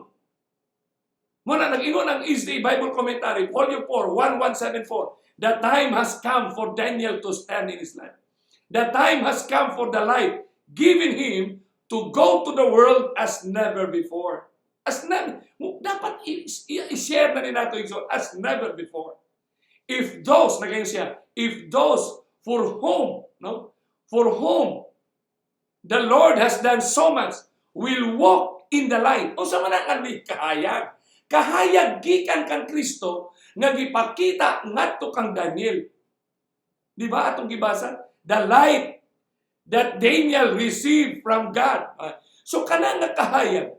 Muna nag-ingon ang SDA Bible Commentary, Volume 4, 1174. "The time has come for Daniel to stand in his life. The time has come for the light given him to go to the world as never before." As never, dapat i-share na ni nato, igsoon, as never before. If those, nagayon siya, if those for whom, no, for whom the Lord has done so much will walk in the light. Unsa man ang kahayag? Kahayag gikan kang Kristo nga gipakita ngadto kang Daniel. Di ba atong gibasa? The light that Daniel received from God. So kanang nga kahayag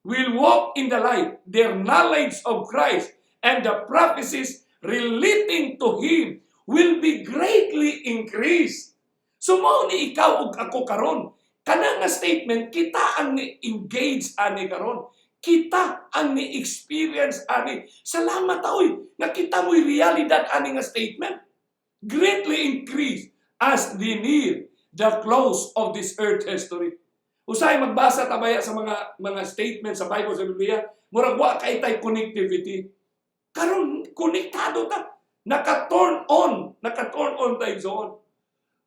will walk in the light, their knowledge of Christ and the prophecies relating to Him will be greatly increased. So mao ni ikaw ug ako karon. Kana nga statement, kita ang ni-engage ani karon. Kita ang ni-experience ani. Salamat ta oy nga kita mo'y realidad ani nga statement. Greatly increased as they near the close of this earth history. Usahay magbasa ta baya sa mga statements sa Bible, sa Biblia, murag wa kay tay connectivity. Karon konektado ta. Naka-turn on, naka-turn on tayo zone.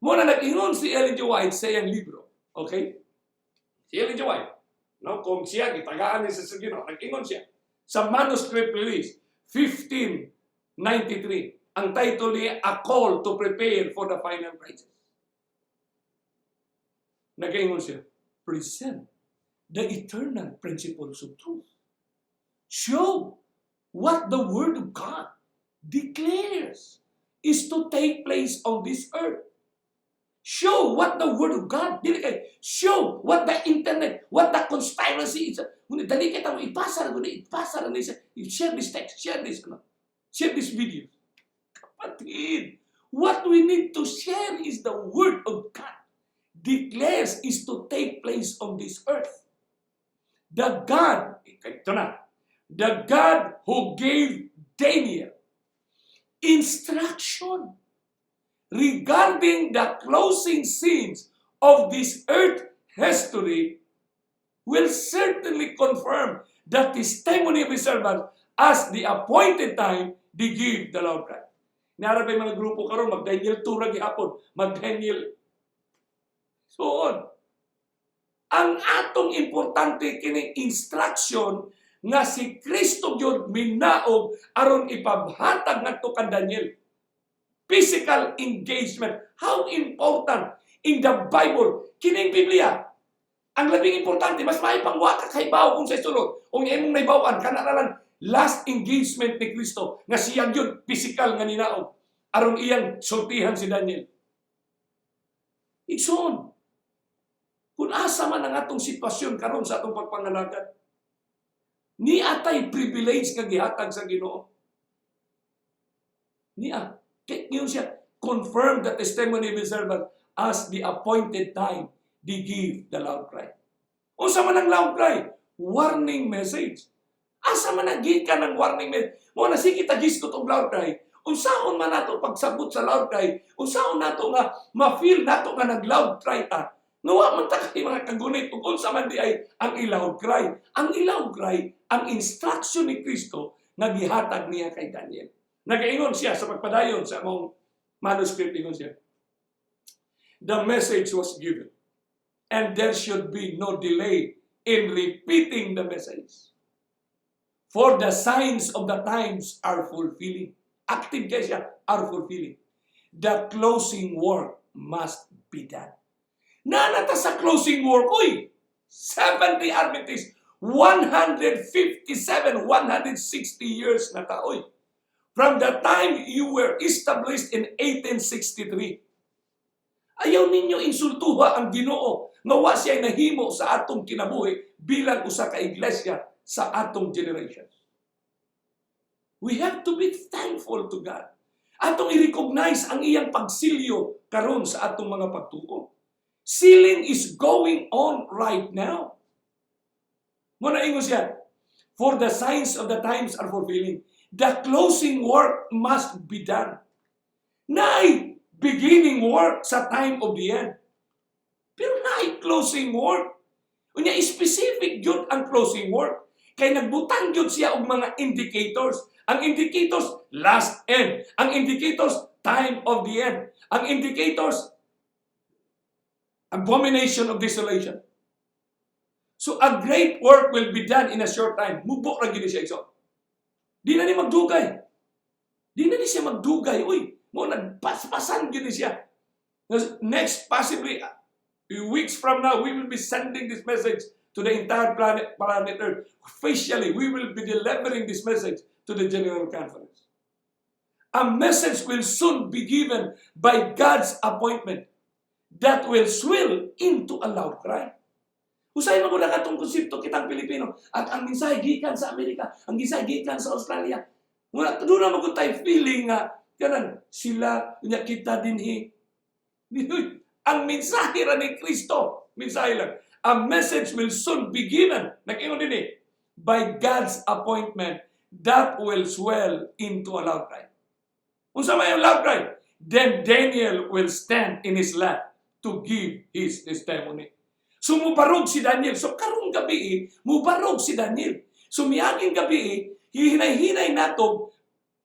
Muna nag-ingon si Ellen G. White sa iyang libro. Okay? Si Ellen G. White, no, kung siya gitagaan ni sa Ginoo, nag-ingon siya sa manuscript release 1593. Ang title niya, "A Call to Prepare for the Final Crisis." Nag-ingon siya, "Present the eternal principles of truth. Show what the Word of God declares is to take place on this earth." Show what the Word of God, dili kay, show what the internet, what the conspiracy is. Ngunit dali kay tamo, ipasa ra, ngunit ipasa ra niya. Share this text, share this, ano, share this video. Kapatid, what we need to share is the Word of God declares is to take place on this earth. The God, ito na, the God who gave Daniel instruction regarding the closing scenes of this earth history will certainly confirm the testimony of his servants as the appointed time they give the loud cry. Naa ra bay mga grupo karon mag Daniel 2 ra gihapon, mag Daniel so on. Ang atong importante kini instruction nga si Kristo gyud minaog aron ipabhatag ngadto kan Daniel. Physical engagement. How important in the Bible kining Biblia. Ang labing importante, mas maayo pang wa ka kahibaw kung sa sulod. Kung imong nahibaw-an, kana na lang last engagement ni Kristo nga siya gyud physical nga ninaog aron iyang sultihan si Daniel. Igsoon, kung asa man ang atong sitwasyon karon sa atong pagpangalagad, naa tay privilege nga gihatag sa Ginoo. Niya, kay ngayon siya, confirm the testimony of his servant as the appointed time they give the loud cry. Unsa man ang loud cry? Warning message. Asa man ang gikan ng warning message? Mo na sige ta gisgot og loud cry. Unsaon man nato pagsabot sa loud cry? Unsaon nato nga ma-feel nato nga nag-loud cry ta? Nga wa man ta kay mga kagunit ug unsa man di ay ang i-loud cry. Ang i-loud cry, ang instruction ni Kristo nga gihatag niya kay Daniel. Nagaingon siya sa pagpadayon sa among manuscript, ingon siya, "The message was given and there should be no delay in repeating the message. For the signs of the times are fulfilling." Active kay siya, are fulfilling. "The closing work must be done." Naa na ta sa closing work, uy! 70 Adventists, 157, 160 years na ta, uy. From the time you were established in 1863. Ayaw ninyo insultuha ang Ginoo nga wa siya nahimo sa atong kinabuhi bilang usa ka iglesia sa atong generation. We have to be thankful to God. Atong i-recognize ang iyang pagsilyo karon sa atong mga pagtuo. Sealing is going on right now. Mao na ingon siya, "For the signs of the times are fulfilling. The closing work must be done." Naay beginning work sa time of the end. Pero naay closing work. Unya, specific gyud ang closing work. Kay nagbutang gyud siya og mga indicators. Ang indicators, last end. Ang indicators, time of the end. Ang indicators, abomination of desolation. So a great work will be done in a short time. Mubo ra gyud ni siya, igsoon. Di na ni magdugay. Di na ni siya magdugay. Uy, mo nagpaspasan gyud ni siya. Next, possibly weeks from now, we will be sending this message to the entire planet, planet Earth. Officially, we will be delivering this message to the General Conference. A message will soon be given by God's appointment that will swell into a loud cry. Usahay man gud katong konsepto kitang Pilipino. Ang mensahe gikan sa Amerika, ang mensahe gikan sa Australia. Wala duna man gud tay feeling nga kanang sila nya kita dinhi. Ang mensahe ra ni Kristo, mensahe lang. A message will soon be given. Nag-ingon dinhi by God's appointment that will swell into a loud cry. Unsa may ang loud cry? Then Daniel will stand in his land to give his testimony. So mubarog si Daniel. So karong gabi, mubarog si Daniel. So miaging gabi, hihinay-hinay nato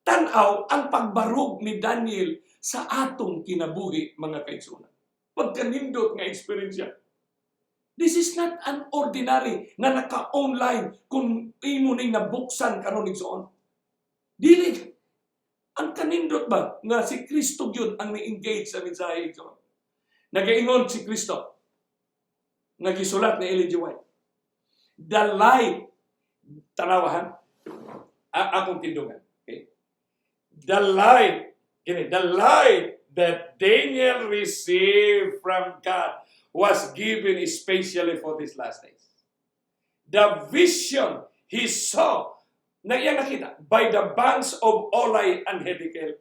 tan-aw ang pagbarog ni Daniel sa atong kinabuhi, mga kaigsuonan. Pagkanindot nga experience. This is not an ordinary nga naka-online kung imo ning nabuksan karon, igsoon. Dili ang kanindot ba nga si Kristo gyud ang ni-engage sa mensahe, igsoon. Nagaingon si Kristo nga gisulat ni Ellen G. White. The light, tanawahan, akong tindungan. Okay? The light, kini, the light that Daniel received from God was given especially for these last days. The vision he saw, na iyang nakita, by the banks of Ulai and Hiddekel,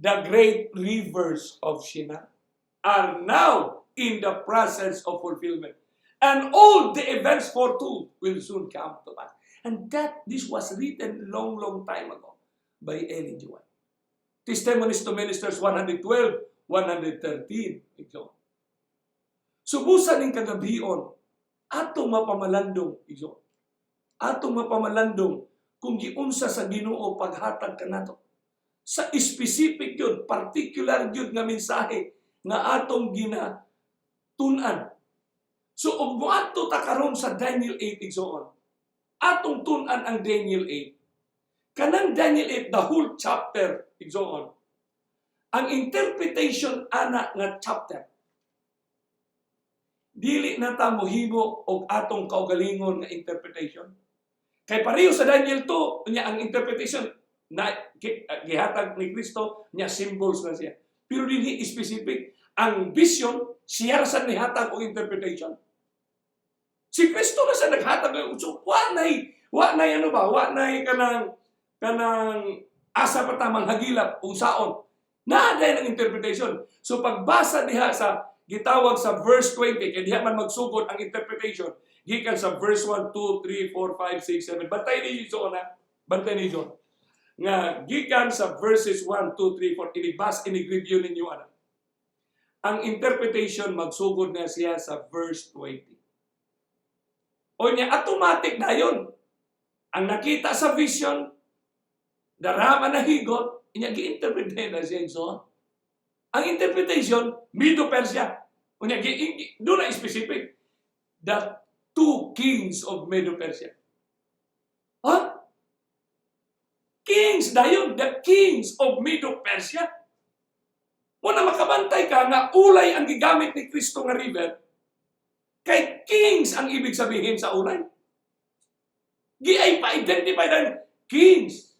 the great rivers of Shinar, are now in the process of fulfillment. And all the events foretold will soon come to pass. And that this was written long, long time ago by Ellen G. White. Testimonies to Ministers 112, 113. Igsoon. Subusan ning kagabion, atong mapamalandong, igsoon. Atong mapamalandong kung giunsa sa Ginoo paghatag kanato. Sa specific yun, particular yun nga mensahe nga atong ginatun-an. So ug moadto ta karon sa Daniel 8, igsoon. Atong tun-an ang Daniel 8. Kanang Daniel 8, the whole chapter, igsoon. Ang interpretation ana nga chapter, dili na ta mohimo og atong kaugalingon nga interpretation. Kay pareho sa Daniel 2, nya ang interpretation na gihatag ni Kristo nya symbols na siya. Pero dili specific ang vision, siya ra sa nihatag og interpretation. Si Kristo na sa naghatag, so wa nay ano ba, wa nay kanang asa pa ta manghagilap unsaon. Naa diay ang interpretation. So pagbasa diha sa gitawag sa verse 20, kay diha man magsugod ang interpretation gikan sa verse 1, 2, 3, 4, 5, 6, 7. Bantay ni na. Bantay ni John. Nga gikan sa verses 1, 2, 3, 4, inibas, inig-review ninyo ana. Ang interpretation magsugod na siya sa verse 20. O niya, automatic na yun. Ang nakita sa vision, darama na higot, inya gi-interpret na siya, so. Ang interpretation, Medo Persia. Unya, duna specific. The two kings of Medo Persia. Huh? Kings dayon, the kings of Medo Persia. Mao na makabantay ka nga Ulai ang gigamit ni Kristo nga river. Kay kings ang ibig sabihin sa Ulai. Giay pa-identify dan kings.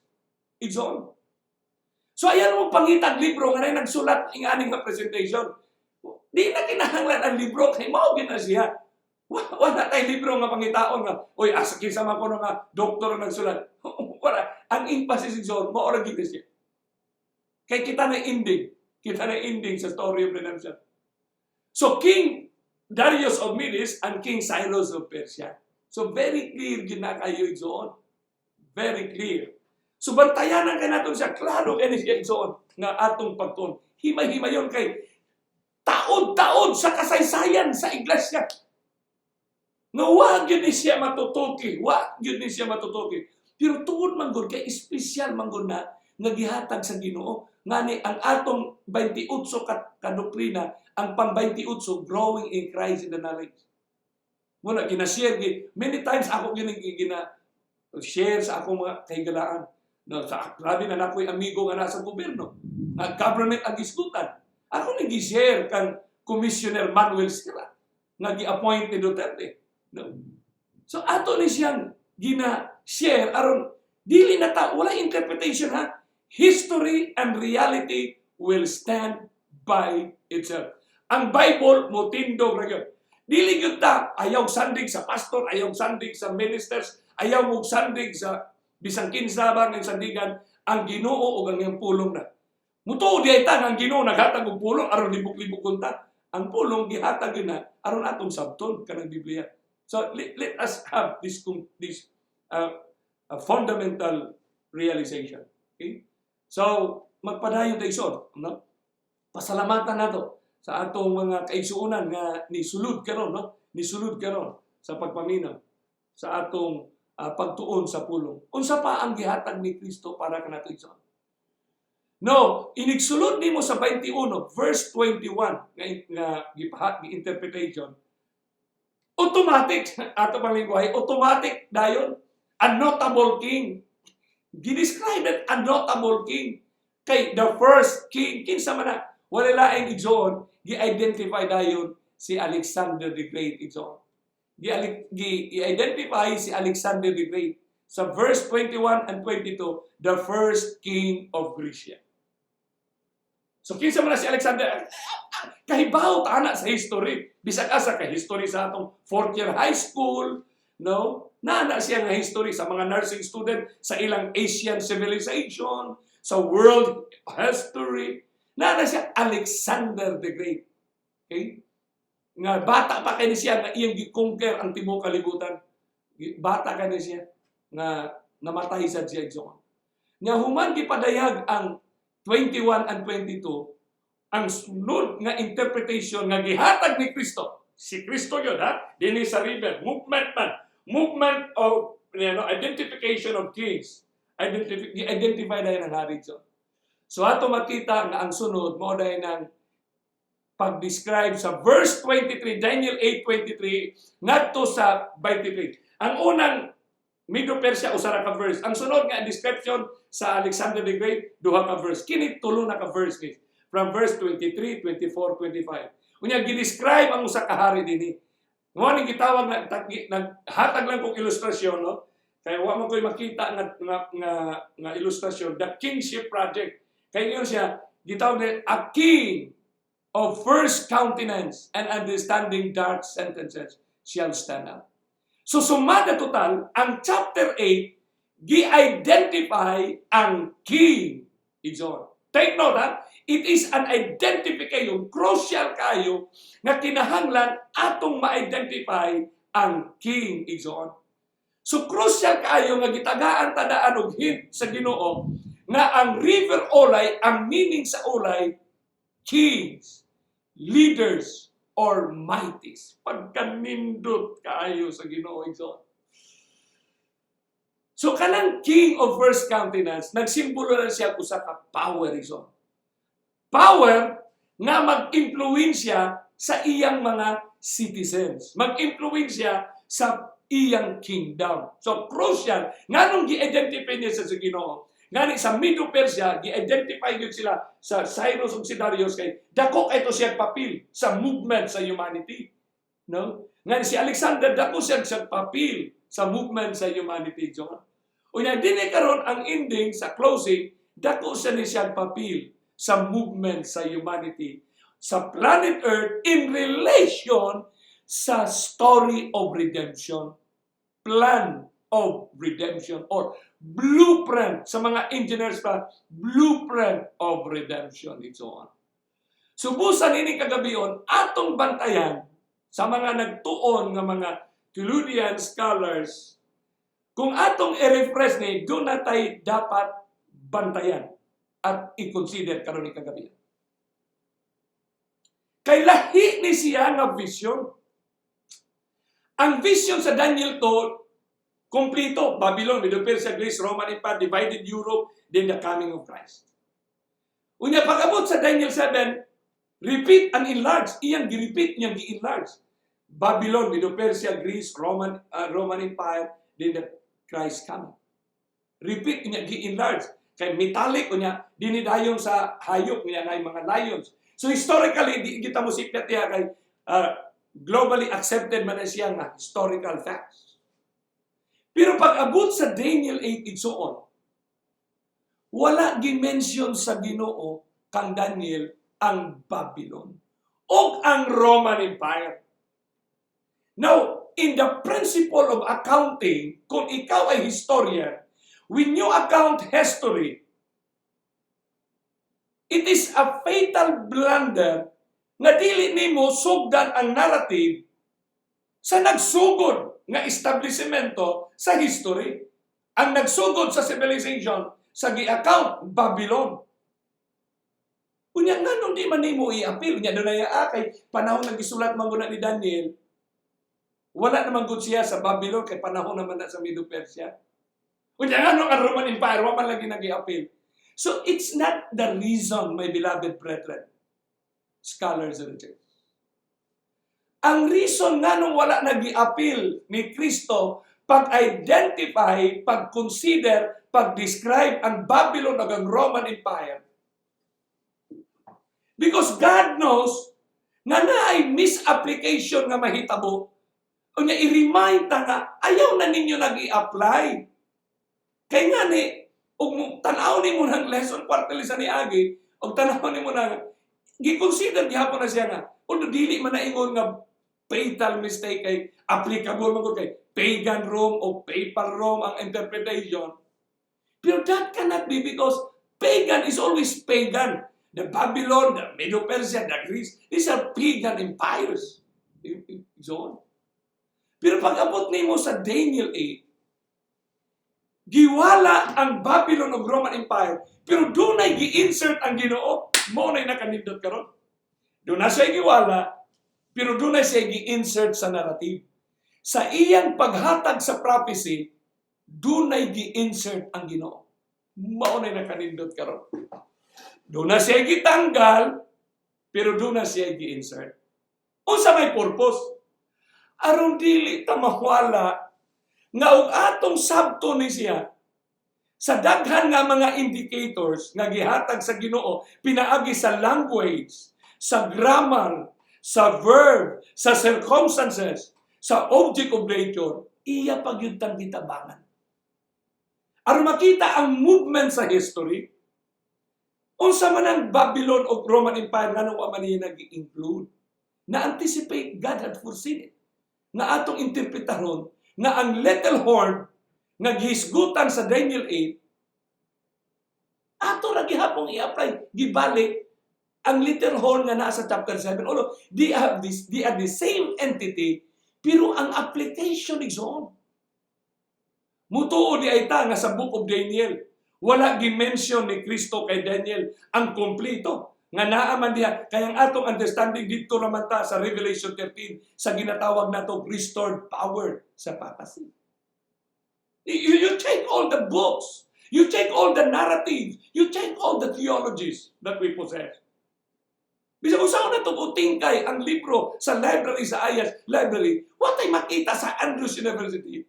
Igsoon. So ayan mo pangitag libro nga na nagsulat ing aning nga presentation. Di na kinahanglan ang libro kay mao gyud na siya. Wala tay libro nga pangitaon nga, "Oy, asa kinsa man kuno nga doktor ang nagsulat?" Wala. Ang emphasis, igsoon, mao ra gyud na siya. Kay kita na ending. Kita na ending sa story of redemption. So King Darius of Medes and King Cyrus of Persia. So very clear gyud na kayo, igsoon. Very clear. So bantayanan kay naton siya, klaro kay ni siya, igsoon, nga atong pagtuon. Himay-himayon kay taod-taod sa kasaysayan sa iglesia. Nga wa gyud ni siya matutuki, wa gyud ni siya matutuki. Pero tungod man gud kay espesyal man gud na nga gihatag sa Ginoo. Ngani ang atong 28 ka doktrina, ang pang 28, growing in Christ in the knowledge. Muna gina-share gi many times ako gini gina share sa akong mga kahigalaan. No, sa grabe na nakoy amigo nga nasa gobyerno. Nga government ang gisgutan. Ako ning gi-share kang Commissioner Manuel Sira nga gi-appoint ni Duterte. No? So ato ni siyang gina-share aron dili na ta wala interpretation ha. History and reality will stand by itself. Ang Bible mo tindog ra gyud. Dili gyud ta ayaw sandig sa pastor, ayaw sandig sa ministers, ayaw mo sandig sa bisan kinsa ba ng sandigan ang Ginoo ug ang iyang pulong na. Mutuo di ay ta nga ang Ginoo naghatag og pulong aron libok-libokon ta. Ang pulong gihatag yun na aron atong sabton kanang Biblia. So let us have this fundamental realization. Okay? So magpadayon tayo igsoon, no? Pasalamatan nato sa atong mga kaigsuonan nga nisulod karon, no? Nisulod karon sa pagpaminaw sa atong pagtuon sa pulong. Unsa pa ang gihatag ni Kristo para kanato, igsoon? No, inigsulod nimo sa 21 verse 21 nga gipahat ni interpretation. Automatic ato pang lingwahe, automatic dayon a notable king. Gi-describe it a notable king. Kay the first king, kinsa man na? Wala laing, igsoon, gi-identify dayon si Alexander the Great, igsoon. Gi-identify si Alexander the Great sa verse 21 and 22, the first king of Grecia. So kinsa man na si Alexander? Kahibaw ta ana sa history. Bisag asa kay history sa atong fourth year high school, no? Naa siya nga history sa mga nursing student sa ilang Asian civilization, sa world history. Naa siya Alexander the Great. Okay? Nga bata pa kay ni siya nga iyang gi-conquer ang tibuok kalibutan. Bata kay ni siya nga namatay sa siya, igsoon. Nga human gipadayag ang 21 and 22, ang sunod nga interpretation nga gihatag ni Kristo. Si Kristo yun, ha? Dinhi sa river. Movement man. Movement of identification of kings. Identify na ang hari dyan. So ato makita nga ang sunod mo dahil ng pag-describe sa verse 23, Daniel 8:23 ngadto sa 23. Ang unang Medo-Persia, usa ra ka verse. Ang sunod nga description sa Alexander the Great, duha ka verse. Kini tulo na ka verse ni. From verse 23, 24, 25. Unya gi-describe ang usa ka hari dinhi. Mo ning gitawag na naghatag lang kong ilustrasyon, no. Kay wa man ko'y makita nga ilustrasyon, the Kingship Project. Kay ingon siya, gitawag ni a king of first countenance and understanding dark sentences shall stand up. So sumada total, ang chapter 8, gi-identify ang king. Igsoon. Take note ha, it is an identification, crucial kayo, nga kinahanglan atong ma-identify ang king, igsoon. So crucial kayo nga gitagaan tadaan og hint sa Ginoo nga ang river Ulai, ang meaning sa Ulai, kings, leaders, or mighties. Pagkanindot kaayo sa Ginoo, igsoon. So kanang king of first countenance, nagsimbolo na siya usa ka power, igsoon. Power nga mag-impluwensya sa iyang mga citizens. Mag-impluwensya sa iyang kingdom. So crucial, nganong gi-identify niya sa Ginoo? Ngani sa Medo-Persia, gi-identify gyud sila sa Cyrus ug si Darius kay dako kay to siya papel sa movement sa humanity. No? Ngani si Alexander dako siya sa papel sa movement sa humanity. John. Unya dinhi karon ang ending sa closing, dako siya ni siya papel sa movement sa humanity sa planet Earth in relation sa story of redemption. Plan of redemption or blueprint sa mga engineers pa, blueprint of redemption and so on. Subusan ini kagabion atong bantayan sa mga nagtuon nga mga Theologian scholars, kung atong i-refresh ni, doon na tayo dapat bantayan at i-consider karon ni kagabi. Kay lahi ni siya nga vision. Ang vision sa Daniel 2, kompleto. Babylon, Medo Persia, Greece, Roman Empire, divided Europe, then the coming of Christ. Unya pag-abot sa Daniel 7, repeat and enlarge. Iyang gi-repeat, iyang gi-enlarge. Babylon, Medo Persia, Greece, Roman Empire, then the Christ coming. Repeat niya, gi-enlarge. Kay metallic unya dinidayon sa hayop niya na mga lions. So historically, di kita mo sipyat diha kay globally accepted man na siya nga historical facts. Pero pag abot sa Daniel 8 igsoon, wala gi-mention sa Ginoo kang Daniel ang Babylon o ang Roman Empire. Now, in the principle of accounting, kung ikaw ay historian, when you account history, it is a fatal blunder nga dili nimo sugdan ang narrative sa nagsugod nga establishmento sa history. Ang nagsugod sa civilization sa gi-account Babylon. Unya nganong di man nimo i-appeal nya dunay kay panahon nga gisulat man guna ni Daniel, wala naman gud siya sa Babylon kay panahon naman na sa Medo Persia. Unya nganong ang Roman Empire wa man lagi nag-i-appeal? So it's not the reason, my beloved brethren, scholars of the church. Ang reason nganong wala nag-i-appeal ni Kristo pag-identify, pag-consider, pag-describe ang Babylon ug ang Roman Empire, because God knows nga naay misapplication nga mahitabo. Unya i-remind ta nga ayaw na ninyo nag-i-apply. Kay nga ni ug tan-aw nimo ng lesson quarterly sa niagi ug tan-aw nimo na gi-consider gihapon na siya nga although dili man na ingon nga fatal mistake kay applicable man gud kay pagan Rome o papal Rome ang interpretation. Pero that cannot be because pagan is always pagan. The Babylon, the Medo-Persia, the Greece, these are pagan empires. So on. Pero pag abot nimo sa Daniel 8, giwala ang Babylon ug Roman Empire, pero dunay gi-insert ang Ginoo, mao nay nakanindot karon. Doon na siya giwala, pero dunay siya gi-insert sa narrative. Sa iyang paghatag sa prophecy, dunay gi-insert ang Ginoo. Mao nay nakanindot karon. Doon na siya gitanggal, pero doon na siya gi-insert. Unsa may purpose? Aron dili ta mawala nga og atong sabto ni siya sa daghan nga mga indicators nga gihatag sa Ginoo pinaagi sa language, sa grammar, sa verb, sa circumstances, sa object of nature, iya pa gyud tang gitabangan. Aron makita ang movement sa history, unsa man ang Babylon o Roman Empire, nganong wa man niya nag-include? Na-anticipate, God had foreseen it. Nga atong interpretahon nga ang little horn nga gihisgutan sa Daniel 8, ato ra gihapong i-apply, gibalik ang little horn nga naa sa chapter 7. Although they are the same entity, pero ang application is on. Mutuo di ay ta nga sa Book of Daniel, wala gi-mention ni Kristo kay Daniel ang kompleto nga naa man diha. Kaya ang atong understanding dito naman ta sa Revelation 13 sa ginatawag nato restored power sa papacy. You check all the books, you check all the narratives, you check all the theologies that we possess. Bisag usaon na itong utingkay ang libro sa library, sa Ayas Library, wa tay makita sa Andrews University.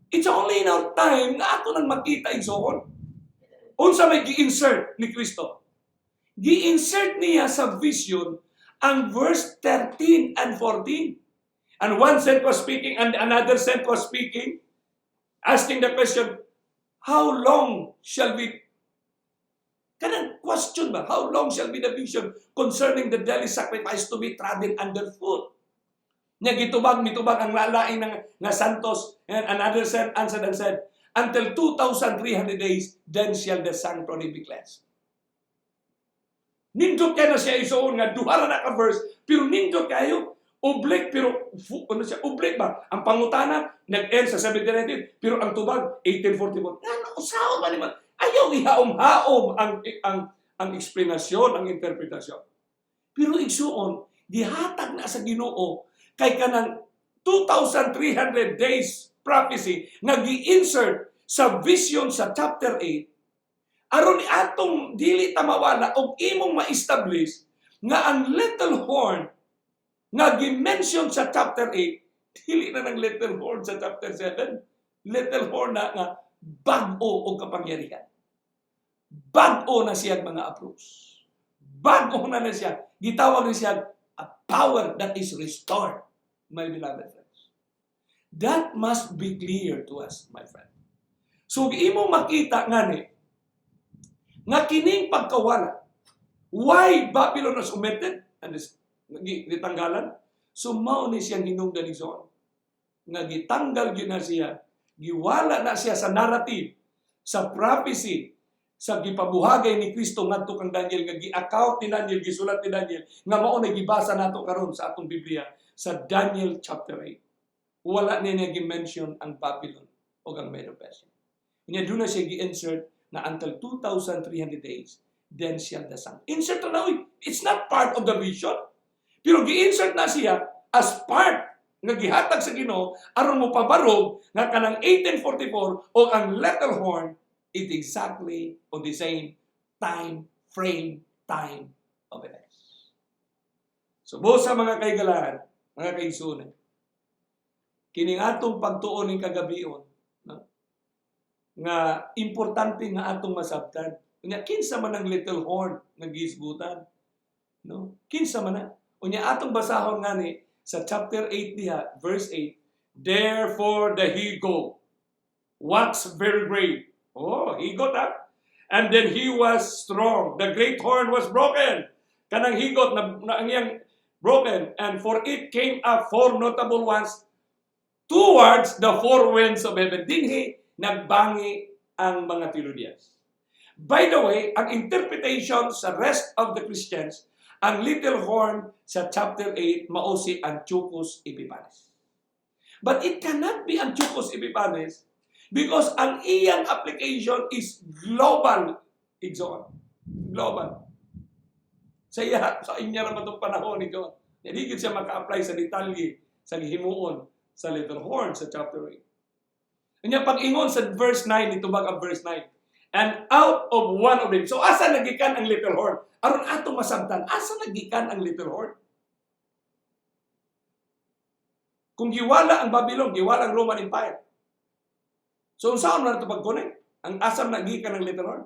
It's only in our time nga ato nang makita igsoon. Unsa may gi-insert ni Kristo? Gi-insert niya sa vision ang verse 13 and 14. And one saint was speaking and another saint was speaking, asking the question, how long shall we, kanang question ba? How long shall be the vision concerning the daily sacrifice to be trodden underfoot? Nya gitubag, mitubag ang lalaing ng nga santos. And another saint answered and said, "Until 2,300 days, then shall the sanctuary be cleansed." Nindot kay na siya isuon nga duha ra na ka verse, pero nindot kayo. Oblique pero ano siya, oblique ba? Ang pangutana nag-end sa 1719 pero ang tubag 1844. Ngano usaon man man? Ayaw ihaom-haom ang eksplanasyon, ang interpretasyon. Pero igsuon, gihatag na sa Ginoo kay kanang 2,300 days prophecy nga gi-insert sa vision sa chapter 8 aron atong dili ta mawala og imong ma-establish nga ang little horn nga gi-mention sa chapter 8 dili na ng little horn sa chapter 7. Little horn na nga bag-o og kapangyarihan, bag-o na siya mga approach, bag-o na na siya. Gitawag ni siya a power that is restored, my beloved friends. That must be clear to us, my friend. So imo makita ngani nga kining pagkawala, why Babylon was omitted and is gitanggalan. So mao ni siyang hinungdan ni John nga gitanggal gyud na siya, giwala na siya sa narrative, sa prophecy, sa gipabuhagay ni Kristo ngadto kang Daniel, nga gi-account ni Daniel, gisulat ni Daniel, nga mao na gibasa nato karon sa atong Biblia sa Daniel chapter 8. Wala niya gi-mention ang Babylon o ang Medo-Persia. Nya doon na siya gi-insert na until 2,300 days, then shall the sun. Insert na, uy. It's not part of the vision. Pero gi-insert na siya as part nga gihatag sa Ginoo aron mo pabarog nga kanang 1844 o ang little horn it exactly on the same time frame, time of events. So busa, mga kaigalahan, mga kaigsunan, kining atong pagtuon ning kagabion, no? Nga importante nga atong masabtan. Unya kinsa man ang little horn nga gihisgutan? No? Kinsa man na? Unya atong basahon ngani sa chapter 8 diha, verse 8, "Therefore the he goat waxed very great." Oh, higot ah. "And then he was strong. The great horn was broken." Kanang higot na ang iyang broken. "And for it came up four notable ones towards the four winds of heaven." Dinhi nagbangi ang mga theologians. By the way, ang interpretation sa rest of the Christians, ang little horn sa chapter 8 mao si Antiochus Epiphanes. But it cannot be Antiochus Epiphanes because ang iyang application is global, igsoon. Global. Sa inya ra itong panahon, igsoon. Hindi gid siya maka-apply sa detalye sa gihimuon sa little horn sa chapter 8. Unya pag-ingon sa verse 9, itubag ang verse 9. "And out of one of them." So asa nagikan ang little horn? Aron atong masabtan, asa nagikan ang little horn? Kung giwala ang Babylon, giwala ang Roman Empire. So unsaon man ito pag-connect? Ang asam nagikan ang little horn?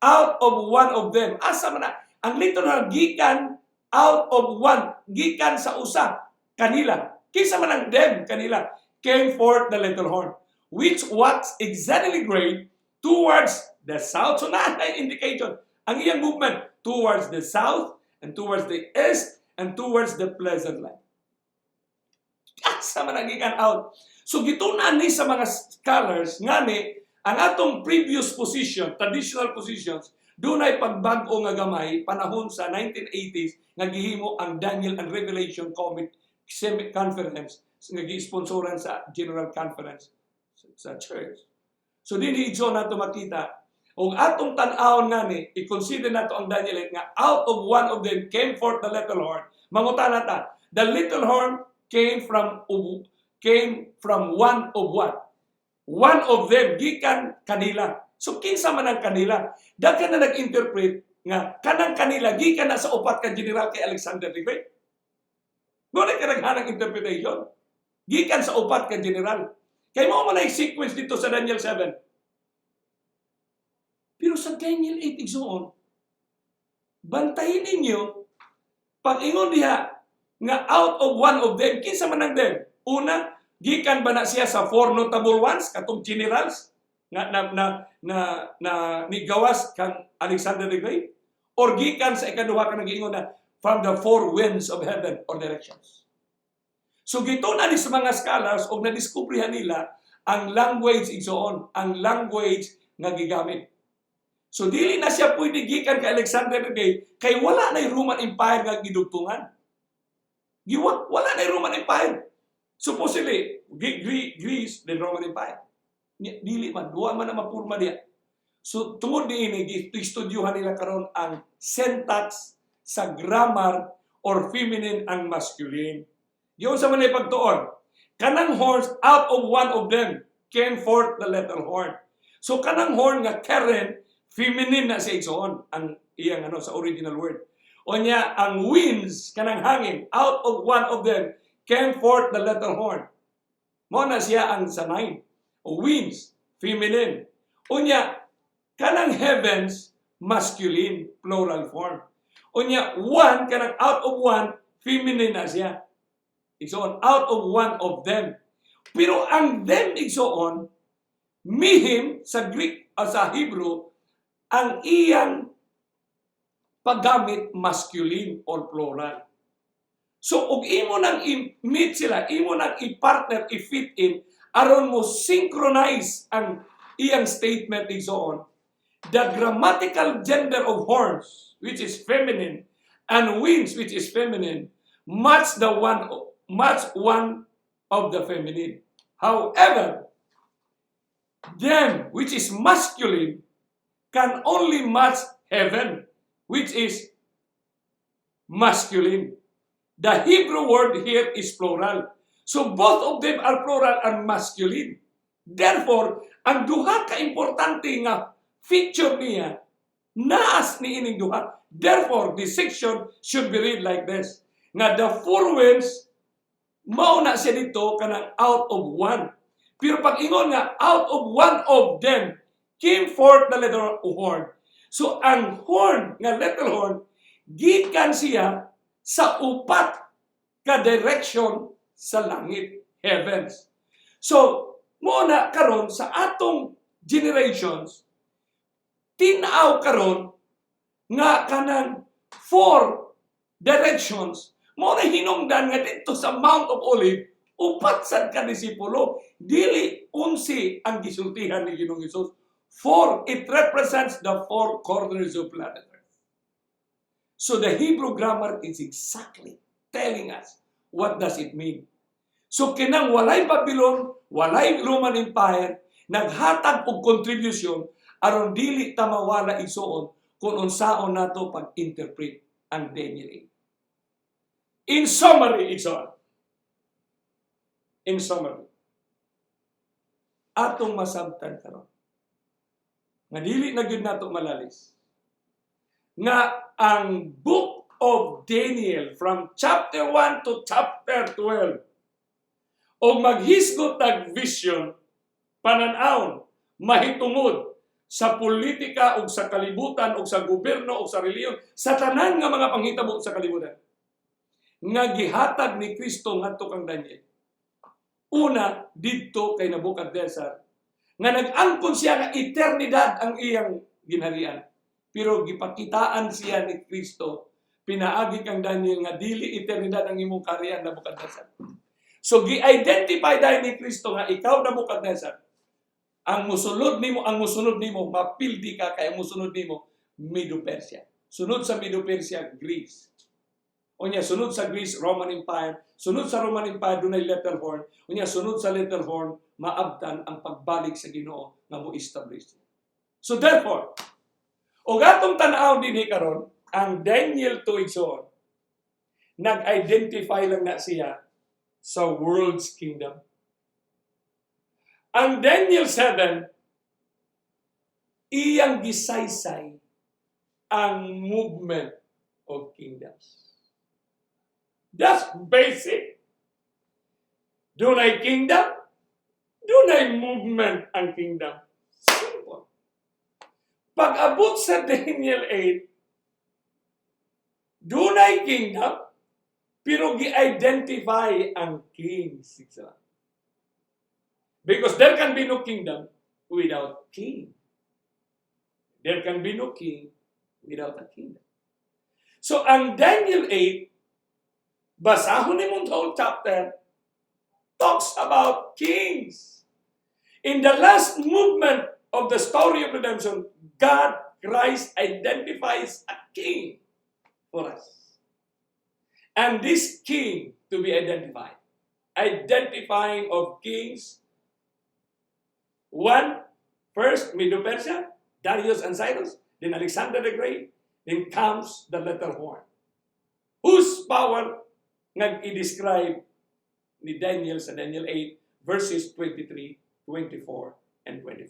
Out of one of them. Asa man na? Ang little horn gikan out of one. Gikan sa usa kanila. Kinsa man ang them kanila? "Came forth the little horn, which was exceedingly great towards the south." So naa indication. Ang iyang movement towards the south and towards the east and towards the pleasant land. Asa man ang gikan out? So gitun-an ni sa mga scholars ngani ang atong previous position, traditional positions, dunay pagbag-o nga gamay panahon sa 1980s nga gihimo ang Daniel and Revelation Comic Conference nga gi-sponsoran sa General Conference sa church. So dinhi, igsoon, nato makita ug atong tan-awon ngani, i-consider nato ang Daniel 8 nga out of one of them came forth the little horn. Mangutana ta, the little horn came from one of what? One of them, gikan kanila. So kinsa man ang kanila? Daghan na nag-interpret nga kanang kanila gikan na sa upat ka general kay Alexander the Great. Ngunit ka naghanang interpretation. Gikan sa upat ka general. Kay mao man ay sequence dito sa Daniel 7. Pero sa Daniel 8, igsoon, bantayin ninyo, pag ingon diha, nga out of one of them, kinsa man ang them? Una, gikan ba na siya sa four notable ones, katong generals, nga na nigawas kang Alexander the Great? Or gikan sa ikaduha ka nag-ingon na from the four winds of heaven or directions? So gitun-an ni sa mga scholars og nadiskubrihan nila ang language, igsoon, ang language nga gigamit. So dili na siya pwede gikan kay Alexander the Great kay wala na Roman Empire nga gidugtungan. Giwa, wala na yung Roman Empire. Supposedly, Greece, then Roman Empire. Dili man, duwa man na mapurma diya. So, tungod niini, gistudyuhan nila karon ang syntax sa grammar or feminine ang masculine. Giunsa man ay pagtuon? Kanang horns, out of one of them came forth the little horn. So kanang horn nga keren, feminine na siya, igsoon, ang iyang ano sa original word. Onya ang winds, kanang hangin, out of one of them came forth the little horn. Mao na siya ang sa nine. Winds, feminine. Unya, kanang heavens, masculine, plural form. Unya, one, kanang out of one, feminine na siya. Igsoon, out of one of them. Pero ang them, igsoon, mihim sa Greek o sa Hebrew, ang iyang paggamit masculine or plural. So, ug imo nang i-meet sila, imo nang i-partner, i-fit in, aron mo synchronize ang iyang statement, igsoon, the grammatical gender of horns, which is feminine, and winds, which is feminine, match one of the feminine. However, them, which is masculine, can only match heaven, which is masculine. The Hebrew word here is plural. So both of them are plural and masculine. Therefore, ang duha ka importante nga feature niya naas ni ining duha. Therefore, this section should be read like this. Nga the four winds, mao na siya dito kanang out of one. Pero pag ingon nga out of one of them came forth the little horn. So ang horn nga little horn gikan siya sa upat ka direction sa langit, heavens. So mao na karon sa atong generations, tin-aw karon nga kanang four directions mao na hinungdan nga didto sa Mount of Olive upat sad ka disipulo, dili 11 ang gisultihan ni Ginoong Hesus. Four, it represents the four corners of planet Earth. So the Hebrew grammar is exactly telling us what does it mean. So kinang walay Babylon, walay Roman Empire, naghatag og contribution aron dili ta mawala, igsuon, kung unsaon nato pag-interpret ang Daniel 8. In summary, igsoon. In summary, atong masabtan karon nga dili na gyud nato malalis nga ang Book of Daniel from chapter 1 to chapter 12 o maghisgot tag vision, panan-awon mahitungod sa politika ug sa kalibutan ug sa gobyerno ug sa relihiyon, sa tanan nga mga panghitabo sa kalibutan nga gihatag ni Kristo ngadto kang Daniel, una didto kay Nebuchadnezzar nga nag-angkon siya nga eternidad ang iyang ginharian, pero gipakitaan siya ni Kristo pinaagi kang Daniel nga dili eternidad ang imong kaharian, Nebuchadnezzar. So gi-identify dahil ni Kristo nga ikaw, Nebuchadnezzar, ang musunod nimo mapildi ka kay ang musunod nimo Medo-Persia, sunod sa Medo-Persia Greece. Unya sunod sa Greece, Roman Empire, sunod sa Roman Empire dunay little horn, unya sunod sa little horn maabtan ang pagbalik sa Ginoo nga mo establish. So therefore, ug atong tan-aw dinhi karon ang Daniel 2, igsoon, nag-identify lang na siya sa world's kingdom. Ang Daniel 7, iyang gisaysay ang movement of kingdoms. That's basic. Dunay kingdom, dunay movement ang kingdom. Simple. Pag abot sa Daniel 8, dunay kingdom, pero gi-identify ang kings. Because there can be no kingdom without king. There can be no king without a kingdom. So ang Daniel 8, basahon nimo ang whole chapter, talks about kings. In the last movement of the story of redemption, God, Christ, identifies a king for us. And this king to be identified. Identifying of kings. One, first, Medo-Persia, Darius and Cyrus, then Alexander the Great, then comes the little horn, whose power nga i-describe ni Daniel sa Daniel 8 verses 23, 24, and 25.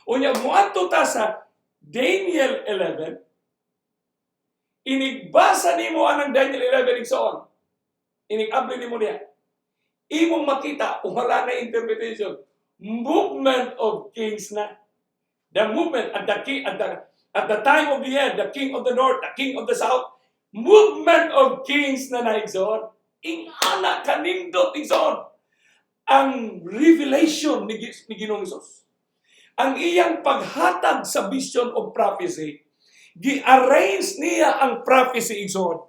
Unya, muadto ta sa Daniel 11, inigbasa nimo anang Daniel 11, igsoon. Inig-abli nimo niya. Imong makita, wala na interpretation. Movement of kings na. The movement at the time of the end, the king of the north, the king of the south, movement of kings na na, igsoon. Ingana kanindot, igsoon, ang revelation ni Ginoong Hesus. Ang iyang paghatag sa vision of prophecy, gi-arrange niya ang prophecy, igsoon,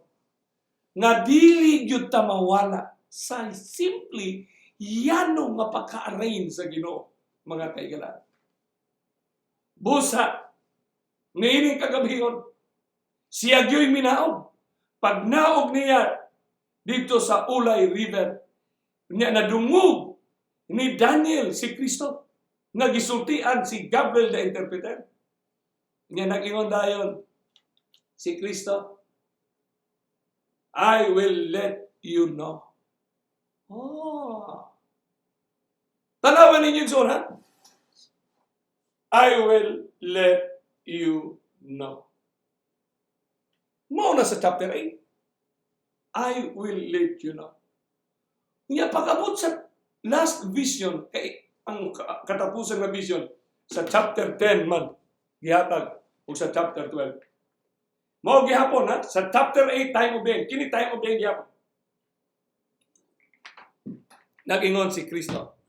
nga dili gyud ta mawala sa simply yano nga pagka-arrange sa Ginoo, mga kaigalan. Busa niining kagabhion, siya gyoy minaog. Pag naog niya dito sa Ulai River, niya nadungog ni Daniel si Kristo nga gisultian si Gabriel the Interpreter. Niya nag-ingon dayon si Kristo, "I will let you know." Oh. Tanawan ninyo yung ha? "I will let you know." Mao na sa chapter 8. "I will let you know." Nya pag-abot sa last vision, kay ang katapusan nga vision, sa chapter 10 man, gihatag, o sa chapter 12. Mao gihapon ha, sa chapter 8, time of the end, kini time of the end gihapon. Nag-ingon si Kristo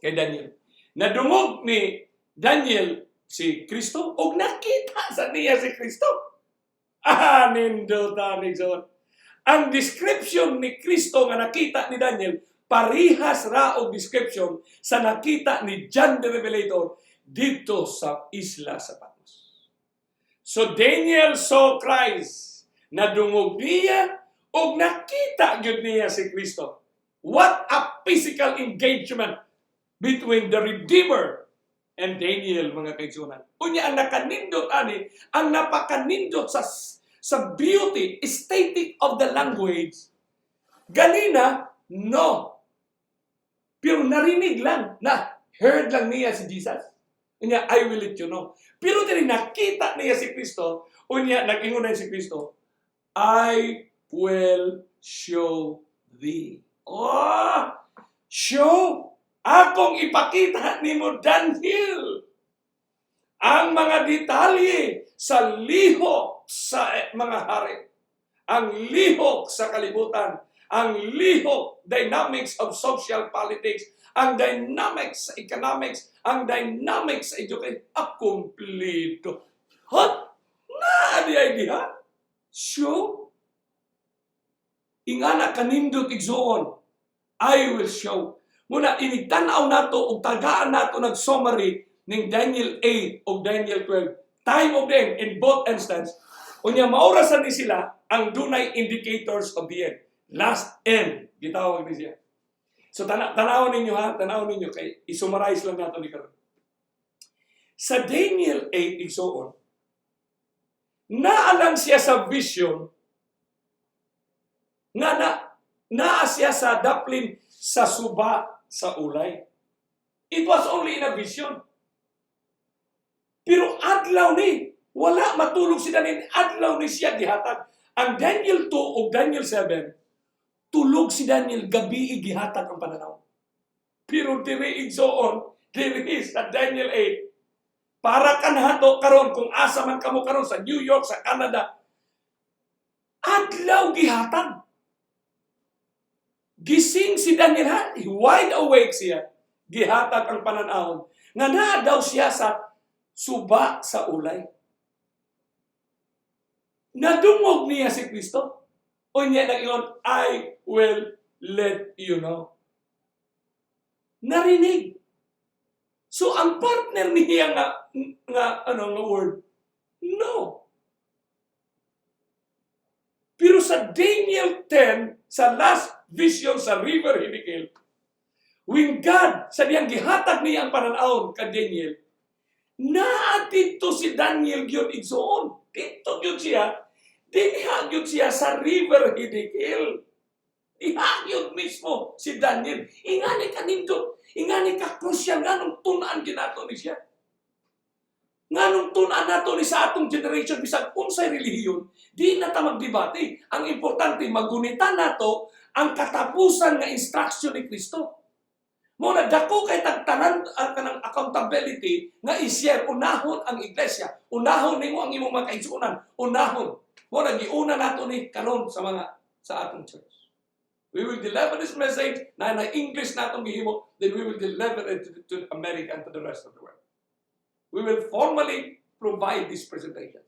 kay Daniel. Nadungog ni Daniel si Kristo ug nakita sa niya si Kristo. Ah, nindot ni igsoon. Ang description ni Kristo nga nakita ni Daniel parihas ra og description sa nakita ni John the Revelator dito sa isla sa Patmos. So Daniel saw Christ. Nadungog niya ug nakita gyud niya si Kristo. What a physical engagement between the Redeemer and Daniel, mga kaigsunan. Unya, ang nakanindot ani, ang napakanindot sa beauty, aesthetic of the language, ganina, no. Pero narinig lang, na heard lang niya si Jesus. Unya, "I will let you know." Pero diri nakita niya si Kristo, unya, nag-ingon na si Kristo, "I will show thee." Oh! Show! Akong ipakita nimo, Daniel, ang mga detalye sa lihok sa mga hari. Ang lihok sa kalibutan. Ang lihok, dynamics of social politics. Ang dynamics sa economics. Ang dynamics sa education. Ah, kompleto. Hot! Na, di idea? Show? Ingana kanindot, igsuon. "I will show." Muna, inigtanaw nato og tagaan nato nag summary ning Daniel 8 o Daniel 12. Time of the end in both instance. Unya maura sa ni sila ang dunay indicators of the end. Last end, gitawag ni siya. So tanawon ninyo ha, tanawon ninyo kay i-summarize lang nato ni karon. Sa Daniel 8, igsuon, naa lang siya sa vision nga na naa siya sa daplin sa suba sa Ulai. It was only in a vision. Pero adlaw ni, wala matulog si Daniel, adlaw ni siya gihatag. Ang Daniel 2 o Daniel 7, tulog si Daniel, gabi gihatag ang pananaw. Pero diri, igsoon, diri sa Daniel 8, para kanato karon kung asa man kamo karon sa New York, sa Canada, adlaw gihatag. Gising si Daniel ha, wide awake siya. Gihatag ang pananawon nga naa daw siya sa suba sa Ulai. Nadungog niya si Kristo. Unya nag-ingon, "I will let you know." Narinig. So ang partner niya nga ano nga word, no. Pero sa Daniel 10, sa last vision sa River Hiddekel, when God, sa diyang gihatag niya ang pananawon ka Daniel, naa dito si Daniel gyud, igsoon. Dito gyud siya, dinha gyud siya sa River Hiddekel. Diha gyud mismo si Daniel. Ingani ka nindot, ingani ka crucial, nganong tun-an ginato ni siya. Nganong tun-an nato ni sa atong generation, bisag unsay relihiyon, di na ta magdebate. Ang importante, magunita nato ang katapusan nga instruction ni Kristo. Mo na dako kay tagtanan ang kanang accountability nga i-share. Unahon ang iglesia, unahon nimo ang imong mga kaigsuonan, unahon. Mo na giuna nato ni karon sa mga sa atong church. We will deliver this message na na English natong gihimo, then we will deliver it to America and to the rest of the world. We will formally provide these presentations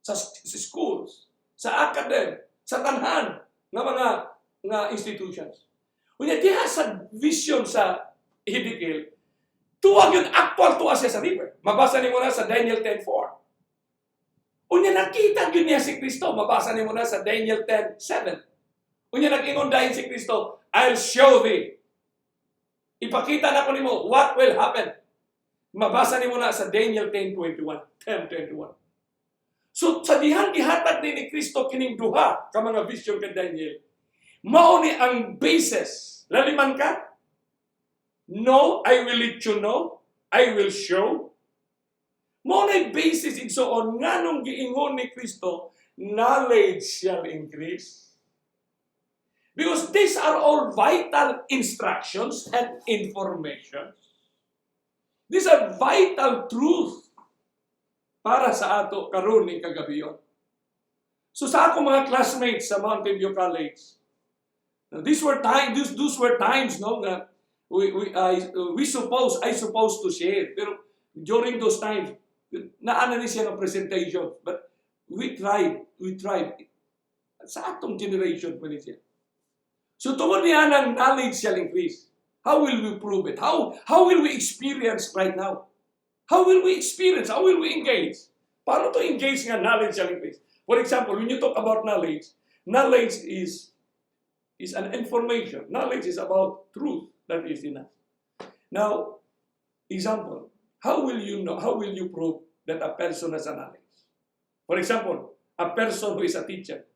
sa schools, sa academy, sa tanhan nga mga nga institutions. Unya diha sa vision sa Hiddekel, tuwa yun, actual tuwa siya sa river. Mabasa nimo na sa Daniel 10:4. Unya nakita gyud niya si Kristo. Mabasa nimo na sa Daniel 10:7. Unya nag-ingon dayon si Kristo, "I'll show thee. Ipakita na ko nimo what will happen." Mabasa nimo na sa Daniel 10:21. 10:21. So sa dihang gihatag ni Kristo kining duha ka mga vision kay Daniel, mao ni ang basis. Laliman ka? No, I will let you know. I will show. Mao na basis, igsoon, nganong giingon ni Kristo, knowledge shall increase. Because these are all vital instructions and information. These are vital truth para sa ato karon ning kagabion. So sa ako mga classmates sa Mountain View College, now, these were times, no, nga we suppose I supposed to share, pero during those times naana ni siya ng presentation, but we tried sa atong generation pa ni siya. So tungod niya ng knowledge shall increase. How will we prove it? How will we experience right now? How will we experience? How will we engage? Paano to engage nga knowledge shall increase? For example, when you talk about knowledge, knowledge is an information. Knowledge is about truth that is in us. Now, example, how will you know, how will you prove that a person has a knowledge? For example, a person who is a teacher.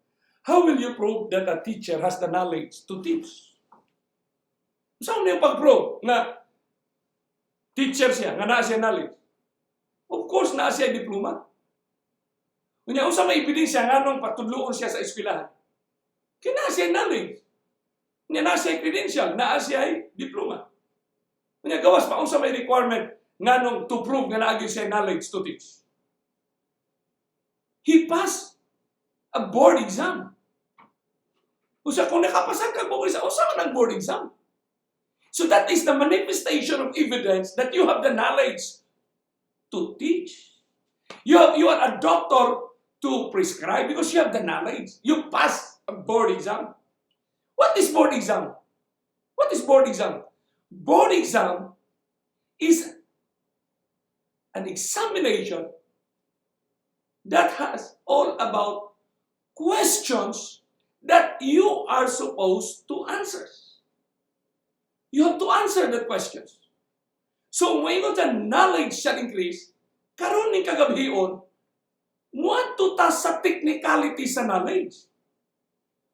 How will you prove that a teacher has the knowledge to teach? Saan niyo pag-prove nga teacher siya, nga naa siya knowledge? Of course, naa siya diploma. Unya, unsa may ebidensya nganong patudloon siya sa eskwelahan? Kay naa siya knowledge. Unya, naa siya credential, naa siya diploma. Unya, gawas pa, unsa may requirement nganong to prove nga naa gyud siya knowledge to teach? He passed a board exam. Usa kung nakapasar ka board exam, usa man ang board exam? So that is the manifestation of evidence that you have the knowledge to teach. You are a doctor to prescribe because you have the knowledge. You pass a board exam. What is board exam? What is board exam? Board exam is an examination that has all about questions that you are supposed to answer. You have to answer the questions. So, moingon sa knowledge shall increase, karon ning kagabion, muadto ta sa technicality sa knowledge.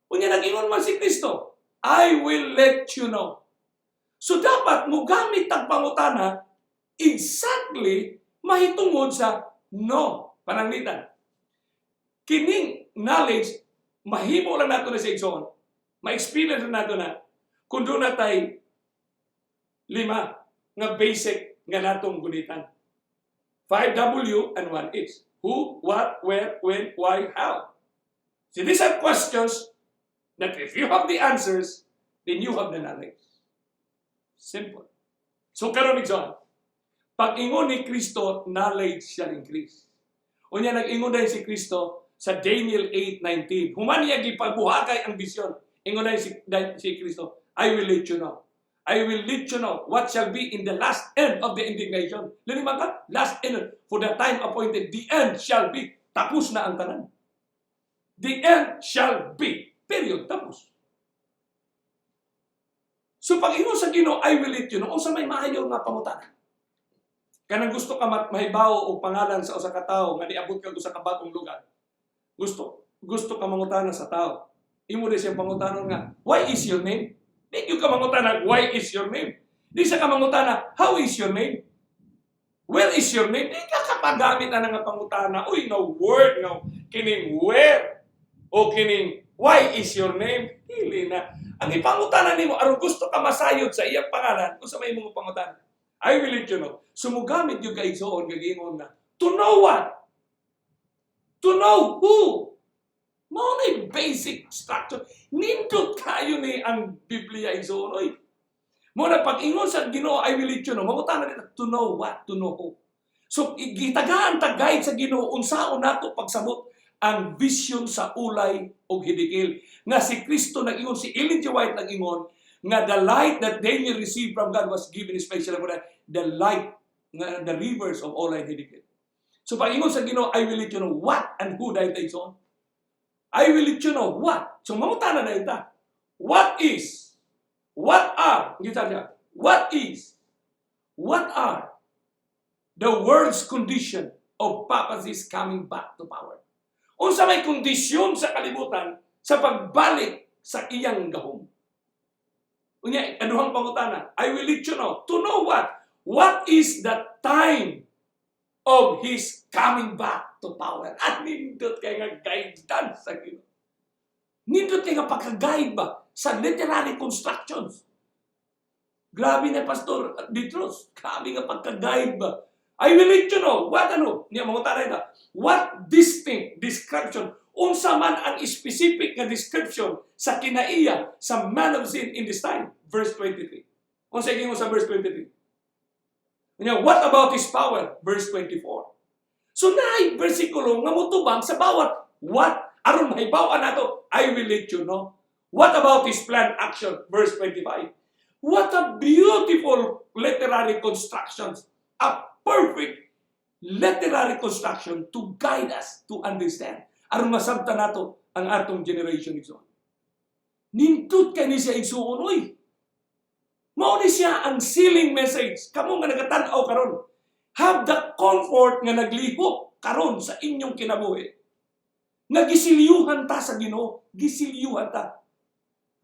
Unya nag-ingon man si Kristo, "I will let you know." So dapat mo gamit ang pangutana exactly mahitungod sa no pananglitan. Kining knowledge mahimo lang nato na sa igsoon. Ma-experience lang nato na kung doon na tay lima nga basic nga natong gunitan. 5W and 1H. Who, what, where, when, why, how. See, these are questions that if you have the answers, then you have the knowledge. Simple. So karon, igsoon, pag ingon ni Kristo, knowledge shall increase. Unya nag-ingon din si Kristo sa Daniel 8:19. Human niya gipabuhakay ang bisyon. Ingon din si Kristo, "I will let you know. I will let you know what shall be in the last end of the indignation." Liniman ka? Last end. For the time appointed, the end shall be. Tapos na ang tanan. The end shall be. Period. Tapos. So pag ingon sa Ginoo, "I will let you know," unsa may maayo nga pangutana? Kanang gusto ka mahibaw og pangalan sa usa ka tawo nga niabot ka sa ka bag-ong lugar. Gusto ka mangutana sa tao. Imo din siyang pangutanon nga, "Why is your name?" Di gyud ka mangutana, "Why is your name?" Di sa ka mangutana, "How is your name? Where is your name?" Di ka kapagamit ana nga pangutana. Uy, nga word nga kining where o kining why is your name? Dili na. Ang ipangutana nimo aron gusto ka masayod sa iyang pangalan, unsa may imong pangutana? "I will let you know." So mugamit yung kaigsoon nga giingon na to know what? To know who? Mao na basic structure. Nindot kayo ni ang Biblia, igsoon. Oy. Mao na pag ingon sa Ginoo, "I will let you know," mangutana nila, to know what? To know who? So gitagaan ta guide sa Ginoo unsaon nato pagsabot ang vision sa Ulay ug Hidikil nga si Kristo nag-ingon, si Ellen G. White nag-ingon nga the light that Daniel received from God was given especially for the light nga the rivers of Ulay and Hiddekel. So pag ingon sa Ginoo, "I will let you know what and who," dahil tayo igsoon. "I will let you know what." So mangutana na ta. What is? What are? Kita siya. What is? What are the world's condition of papacy's coming back to power? Unsa may kondisyon sa kalibutan sa pagbalik sa iyang gahom? Unya, aduhang pangutana, "I will let you know." To know what? What is the time of his coming back to power? At nindot kay nga guidance sa Ginoo. Nindot kay nga pagka-guide ba sa literary constructions. Grabe na, Pastor Ditros. Grabe nga pagka-guide ba. "I will let you know." What ano? Niya mangutana ita. What distinct description? Unsa man ang specific nga description sa kinaiya sa man of sin in this time? Verse 23. Unsa ingon sa verse 23? Niya, what about his power? Verse 24. So naay bersikulo nga mutubang sa bawat what aron mahibaw-an nato. "I will let you know." What about his plan action? Verse 25. What a beautiful literary constructions. A perfect literary construction to guide us to understand. Aron masabtan nato ang atong generation, igsoon. Nindot kay ni siya, igsoon, oy. Mao ni siya ang sealing message. Kamo nga nagatan-aw karon, have the comfort nga naglihok karon sa inyong kinabuhi. Nga gisilyuhan ta sa Ginoo, gisilyuhan ta.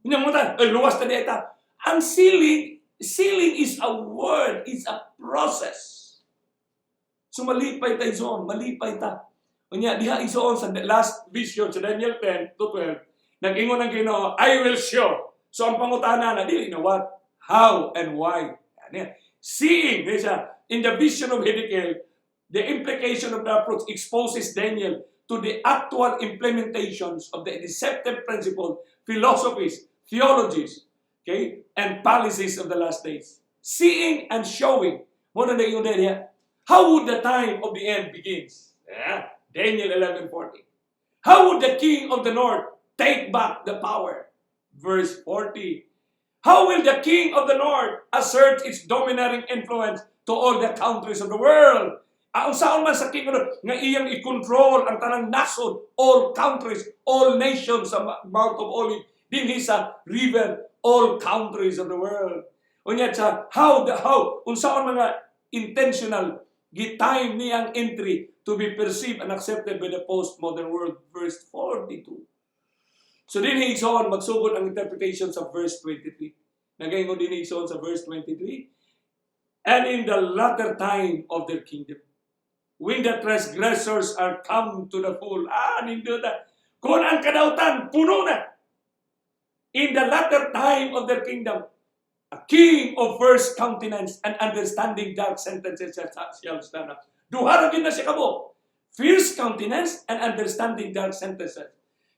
Inyong mga ta, ay luwas ta diay ta. Ang sealing, sealing is a word, is a process. So malipay ta, igsoon, malipay ta. Unya diha, igsoon, sa last vision sa Daniel 10 to 12, nag-ingon ang Ginoo, "I will show." So ang pangutana na dili na what, how and why. Yan yan. Seeing, di siya, in the vision of Hezekiel, the implication of the approach exposes Daniel to the actual implementations of the deceptive principle, philosophies, theologies, okay, and policies of the last days. Seeing and showing. Mao na nag-ingon diha. How would the time of the end begins? Yeah. Daniel 11:40. How would the king of the north take back the power? Verse 40. How will the king of the north assert its domineering influence to all the countries of the world? Ang saon man sa king of the north nga iyang i-control ang tanang nasod, all countries, all nations sa Mount of Olive, dinhi sa river, all countries of the world. Unya sa how the how unsaon mga intentional gi-time niyang entry to be perceived and accepted by the postmodern world, verse 42. So dinhi, igsoon, magsugod ang interpretation sa verse 23. Nagaingon dinhi, igsoon, sa verse 23. "And in the latter time of their kingdom, when the transgressors are come to the full," nindot. Kung ang kadautan, puno na. "In the latter time of their kingdom, a king of fierce countenance and understanding dark sentences shall stand up." Duha ra gyud na siya kabo. Fierce countenance and understanding dark sentences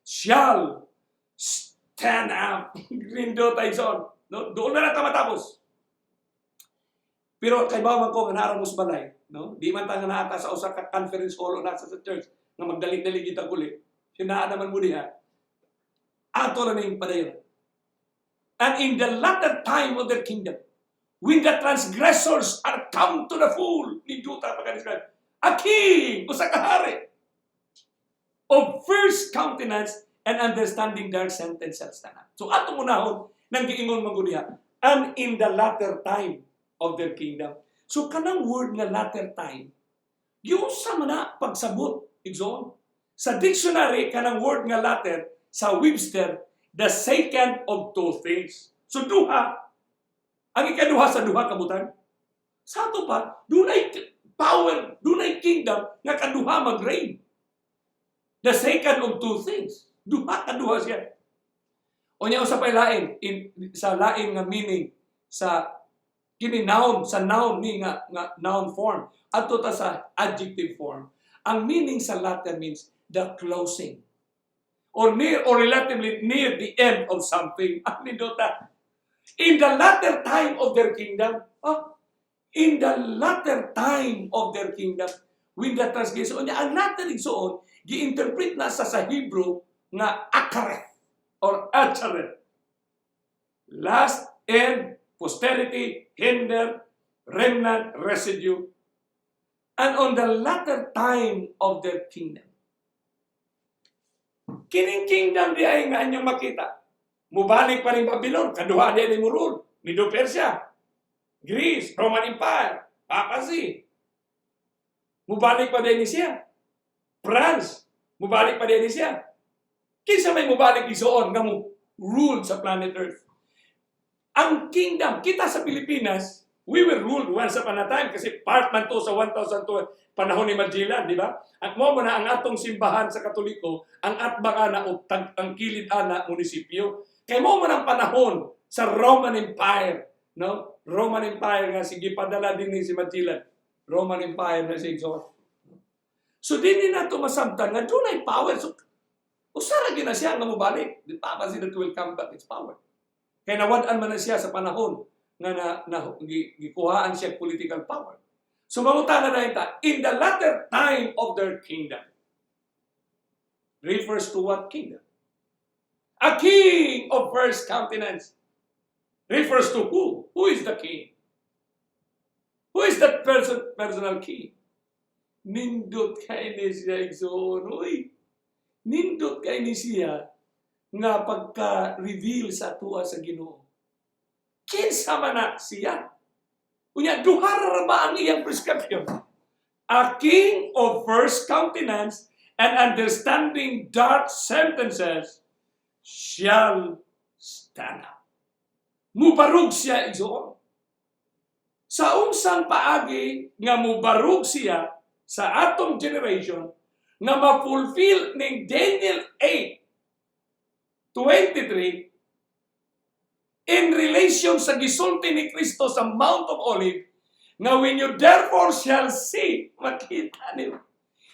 shall stand up. Nindot ay son. No? Doon na lang ta matapos. Pero kay man ko nga naa ra mo sa balay, no? Di man ta nga naa ta sa usa ka conference hall o nasa sa church nga magdali-dali kita guli. Sinaa naman mo diha. Ato ra ning padayon. "And in the latter time of their kingdom, when the transgressors are come to the full," nindota pagka-describe, a king, usa ka hari. of fierce countenance and understanding dark sentence shall stand up. So atong unahon nang giingon man gud diha, and in the latter time of their kingdom. So kanang word nga "latter time", giunsa man na pagsabot, igsoon? Sa dictionary, kanang word nga "latter" sa Webster, the second of two things. So duha, ang ikaduha sa duha ka butang. Sa ato pa, dunay power, dunay kingdom nga kaduha mag-reign. The second of two things. Duha kaduha siya. O niya, usa pa'y lain, sa lain nga meaning sa kini noun, sa noun ni nga noun form. Adto ta sa adjective form. Ang meaning sa "latter" means the closing or near or relatively near the end of something. Ang nindota. In the latter time of their kingdom, oh, in the latter time of their kingdom, when the transgression, unya, ang latter, igsoon, gi-interpret na sa Hebrew nga akareth or achareth. Last, end, posterity, hinder, remnant, residue. And on the latter time of their kingdom. Kining kingdom di ay nga inyong makita. Mubalik pa rin Babylon, kaduha di ni mo-rule. Medo Persia, Greece, Roman Empire, Papacy. Mubalik pa din siya. France, mubalik pa din siya. Kinsa may mubalik, igsoon, nga mo rule sa planet Earth? Ang kingdom, kita sa Pilipinas, we were ruled once upon a time kasi part man to sa 1002 panahon ni Magellan, di ba? At mo na ang atong simbahan sa Katoliko, ang atbang ana o ang kilid ana munisipyo. Kay mo man ang panahon sa Roman Empire, no? Roman Empire nga sige padala din ni si Magellan. Roman Empire na si Exor. So dinhi nato masabtan nga dunay power. So usara gyud na siya nga mobalik. The papacy that will come back its power. Kay nawad-an man na siya sa panahon nga na gikuhaan siya political power. So mangutana na ta, in the latter time of their kingdom refers to what kingdom? A king of fierce countenance refers to who? Who is the king? Who is that person, personal king? Nindot kay ni siya, igsoon. Uy, nindot kay ni siya nga pagka-reveal sa tuwa sa Ginoo. Kinsa man na siya? Unya, duha ra ba ang iyang prescription? A king of fierce countenance and understanding dark sentences shall stand up. Mubarog siya, igsoon. Sa unsang paagi nga mubarog siya sa atong generation nga ma-fulfill ning Daniel 8:23 in relation sa gisulti ni Kristo sa Mount of Olive nga "When you therefore shall see", makita niyo,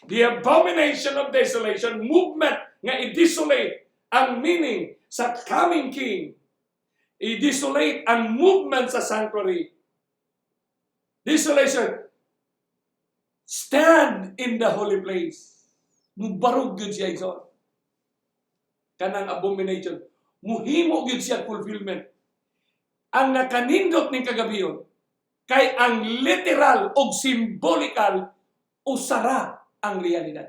"the abomination of desolation", movement nga i-desolate ang meaning sa coming king, i-desolate ang movement sa sanctuary, desolation, stand in the holy place. Mubarog gyud siya, igsoon. Kanang abomination, muhimo gyud siya fulfillment. Ang nakanindot ning kagabion kay ang literal o symbolical usara ang realidad.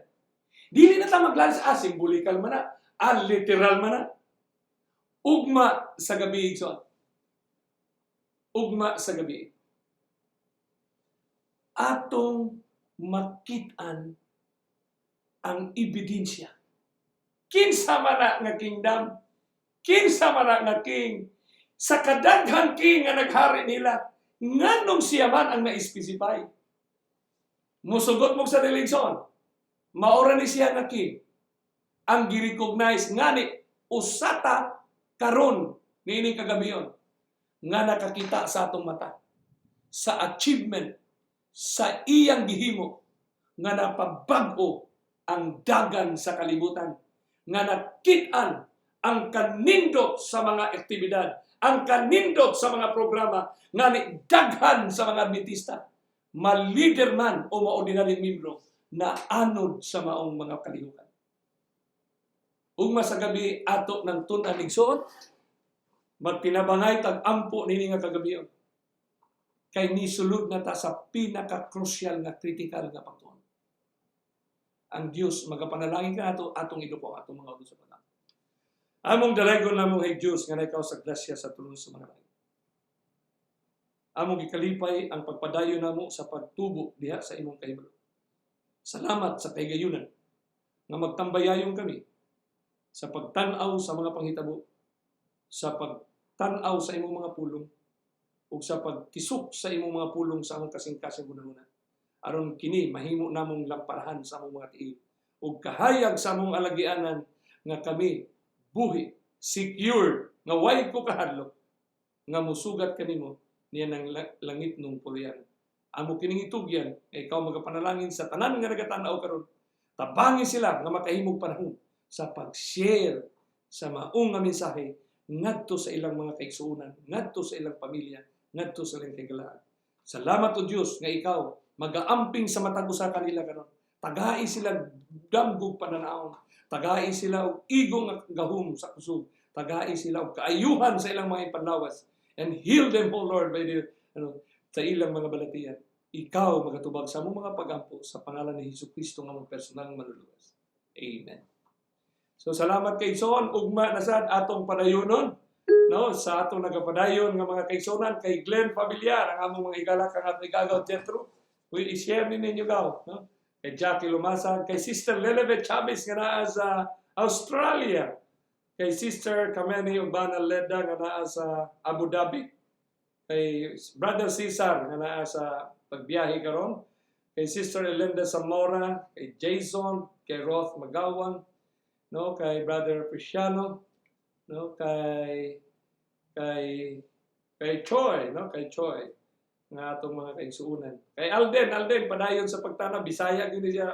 Dili na ta maglalis, symbolical man na, literal man na. Ugma sa gabi, igsoon. Ugma sa gabi. Atong makit-an ang ebidensya. Kinsa man na nga kingdom? Kinsa man na nga king? Sa kadaghan king nga naghari nila, nganong siya man ang na-specify? Musugot mo sa religion, maura ni siya nga king. Ang gi-recognize ngani usata karon niining kagabion nga nakakita sa atong mata sa achievement sa iyang gihimo nga napabag-o ang dagan sa kalibutan, nga nakit-an ang kanindot sa mga aktibidad, ang kanindot sa mga programa, nga ni daghan sa mga Adventista, ma-leader man o ma-ordinaryong membro, na anod sa maong mga kalihukan. Ugma sa gabi ato ng tun-an, igsoon, magtinabangay tag ampo nini nga kagabion. Kay nisulod na ta sa pinaka-crucial nga critical nga pagtuon. Ang Dios magapanalangin kanato, atong iduko ang atong mga ulo sa pag. Among dalaygon, namong Diyos nga ikaw sa grasya sa trono sa mga langit. Among gikalipay ang pagpadayon namo sa pagtubo diha sa imong kahibalo. Salamat sa kahigayunan nga magtambayayon kami sa pagtan-aw sa mga panghitabo, sa pagtan-aw sa imong mga pulong, ug sa pagtisok sa imong mga pulong sa among kasing-kasing hunahuna. Aron kini mahimo namong lamparahan sa among mga tiil ug kahayag sa among alagianan nga kami buhi, secure, nga way ko kahadlok nga musugat kanimo niya ng langit nung puluyan. Amo kining itugyan nga ikaw magapanalangin sa tanan nga nagatanaw karon. Tabangi sila nga makahimog panahon sa pag-share sa maong nga mensahe ngadto sa ilang mga kaigsuonan, ngadto sa ilang pamilya, ngadto sa ilang kahigalaan. Salamat, O Dios, nga ikaw magaamping sa matag usa kanila karon. Tagai sila damgog pananaon. Tagai sila og igo nga gahom sa kusog. Tagai sila og kaayuhan sa ilang mga ipanlawas. And heal them, O Lord, by the, ano, sa ilang mga balatian. Ikaw magatubag sa among mga pagampo sa pangalan ni Hesus Kristo nga among personal manluluwas. Amen. So salamat kay Son, ugma na sad atong padayonon, no, sa atong nagapadayon nga mga kaigsuonan, kay Glenn Familiar, ang among mga higala kang atong igagaw Jethro. Uy, i-share ni ninyo gaw, no? Kay Jackie Lumasag, kay Sister Lelebet Chavez nga naa sa Australia, kay Sister Kameni Urbana Leda nga naa sa Abu Dhabi, kay Brother Cesar nga naa sa pagbiyahe karon, kay Sister Elinda Zamora, kay Jason, kay Roth Magawang, no, kay Brother Preciano, no, kay Choi, no, kay Choi nga atong mga kaigsuonan. Kay Alden, Alden padayon sa pagtanaw, Bisaya gyud siya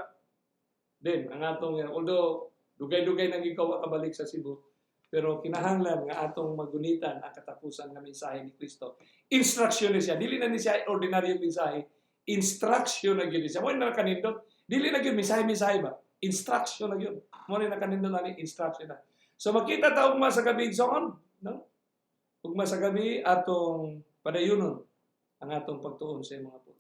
din ang atong, although dugay-dugay nang ikaw kabalik sa Cebu, pero kinahanglan nga atong magunitan ang katapusan nga mensahe ni Kristo. Instruction ni siya, dili na ni siya ordinaryong mensahe, instruction na gyud siya. Mo na nakanindot, dili na gyud mensahe-mensahe ba? Instruction na gyud. Mo na nakanindot ani instruction na. So makita ta ugma sa gabi, igsoon, no? Ugma sa gabi atong padayunon ang atong pagtuon sa imong mga pulong.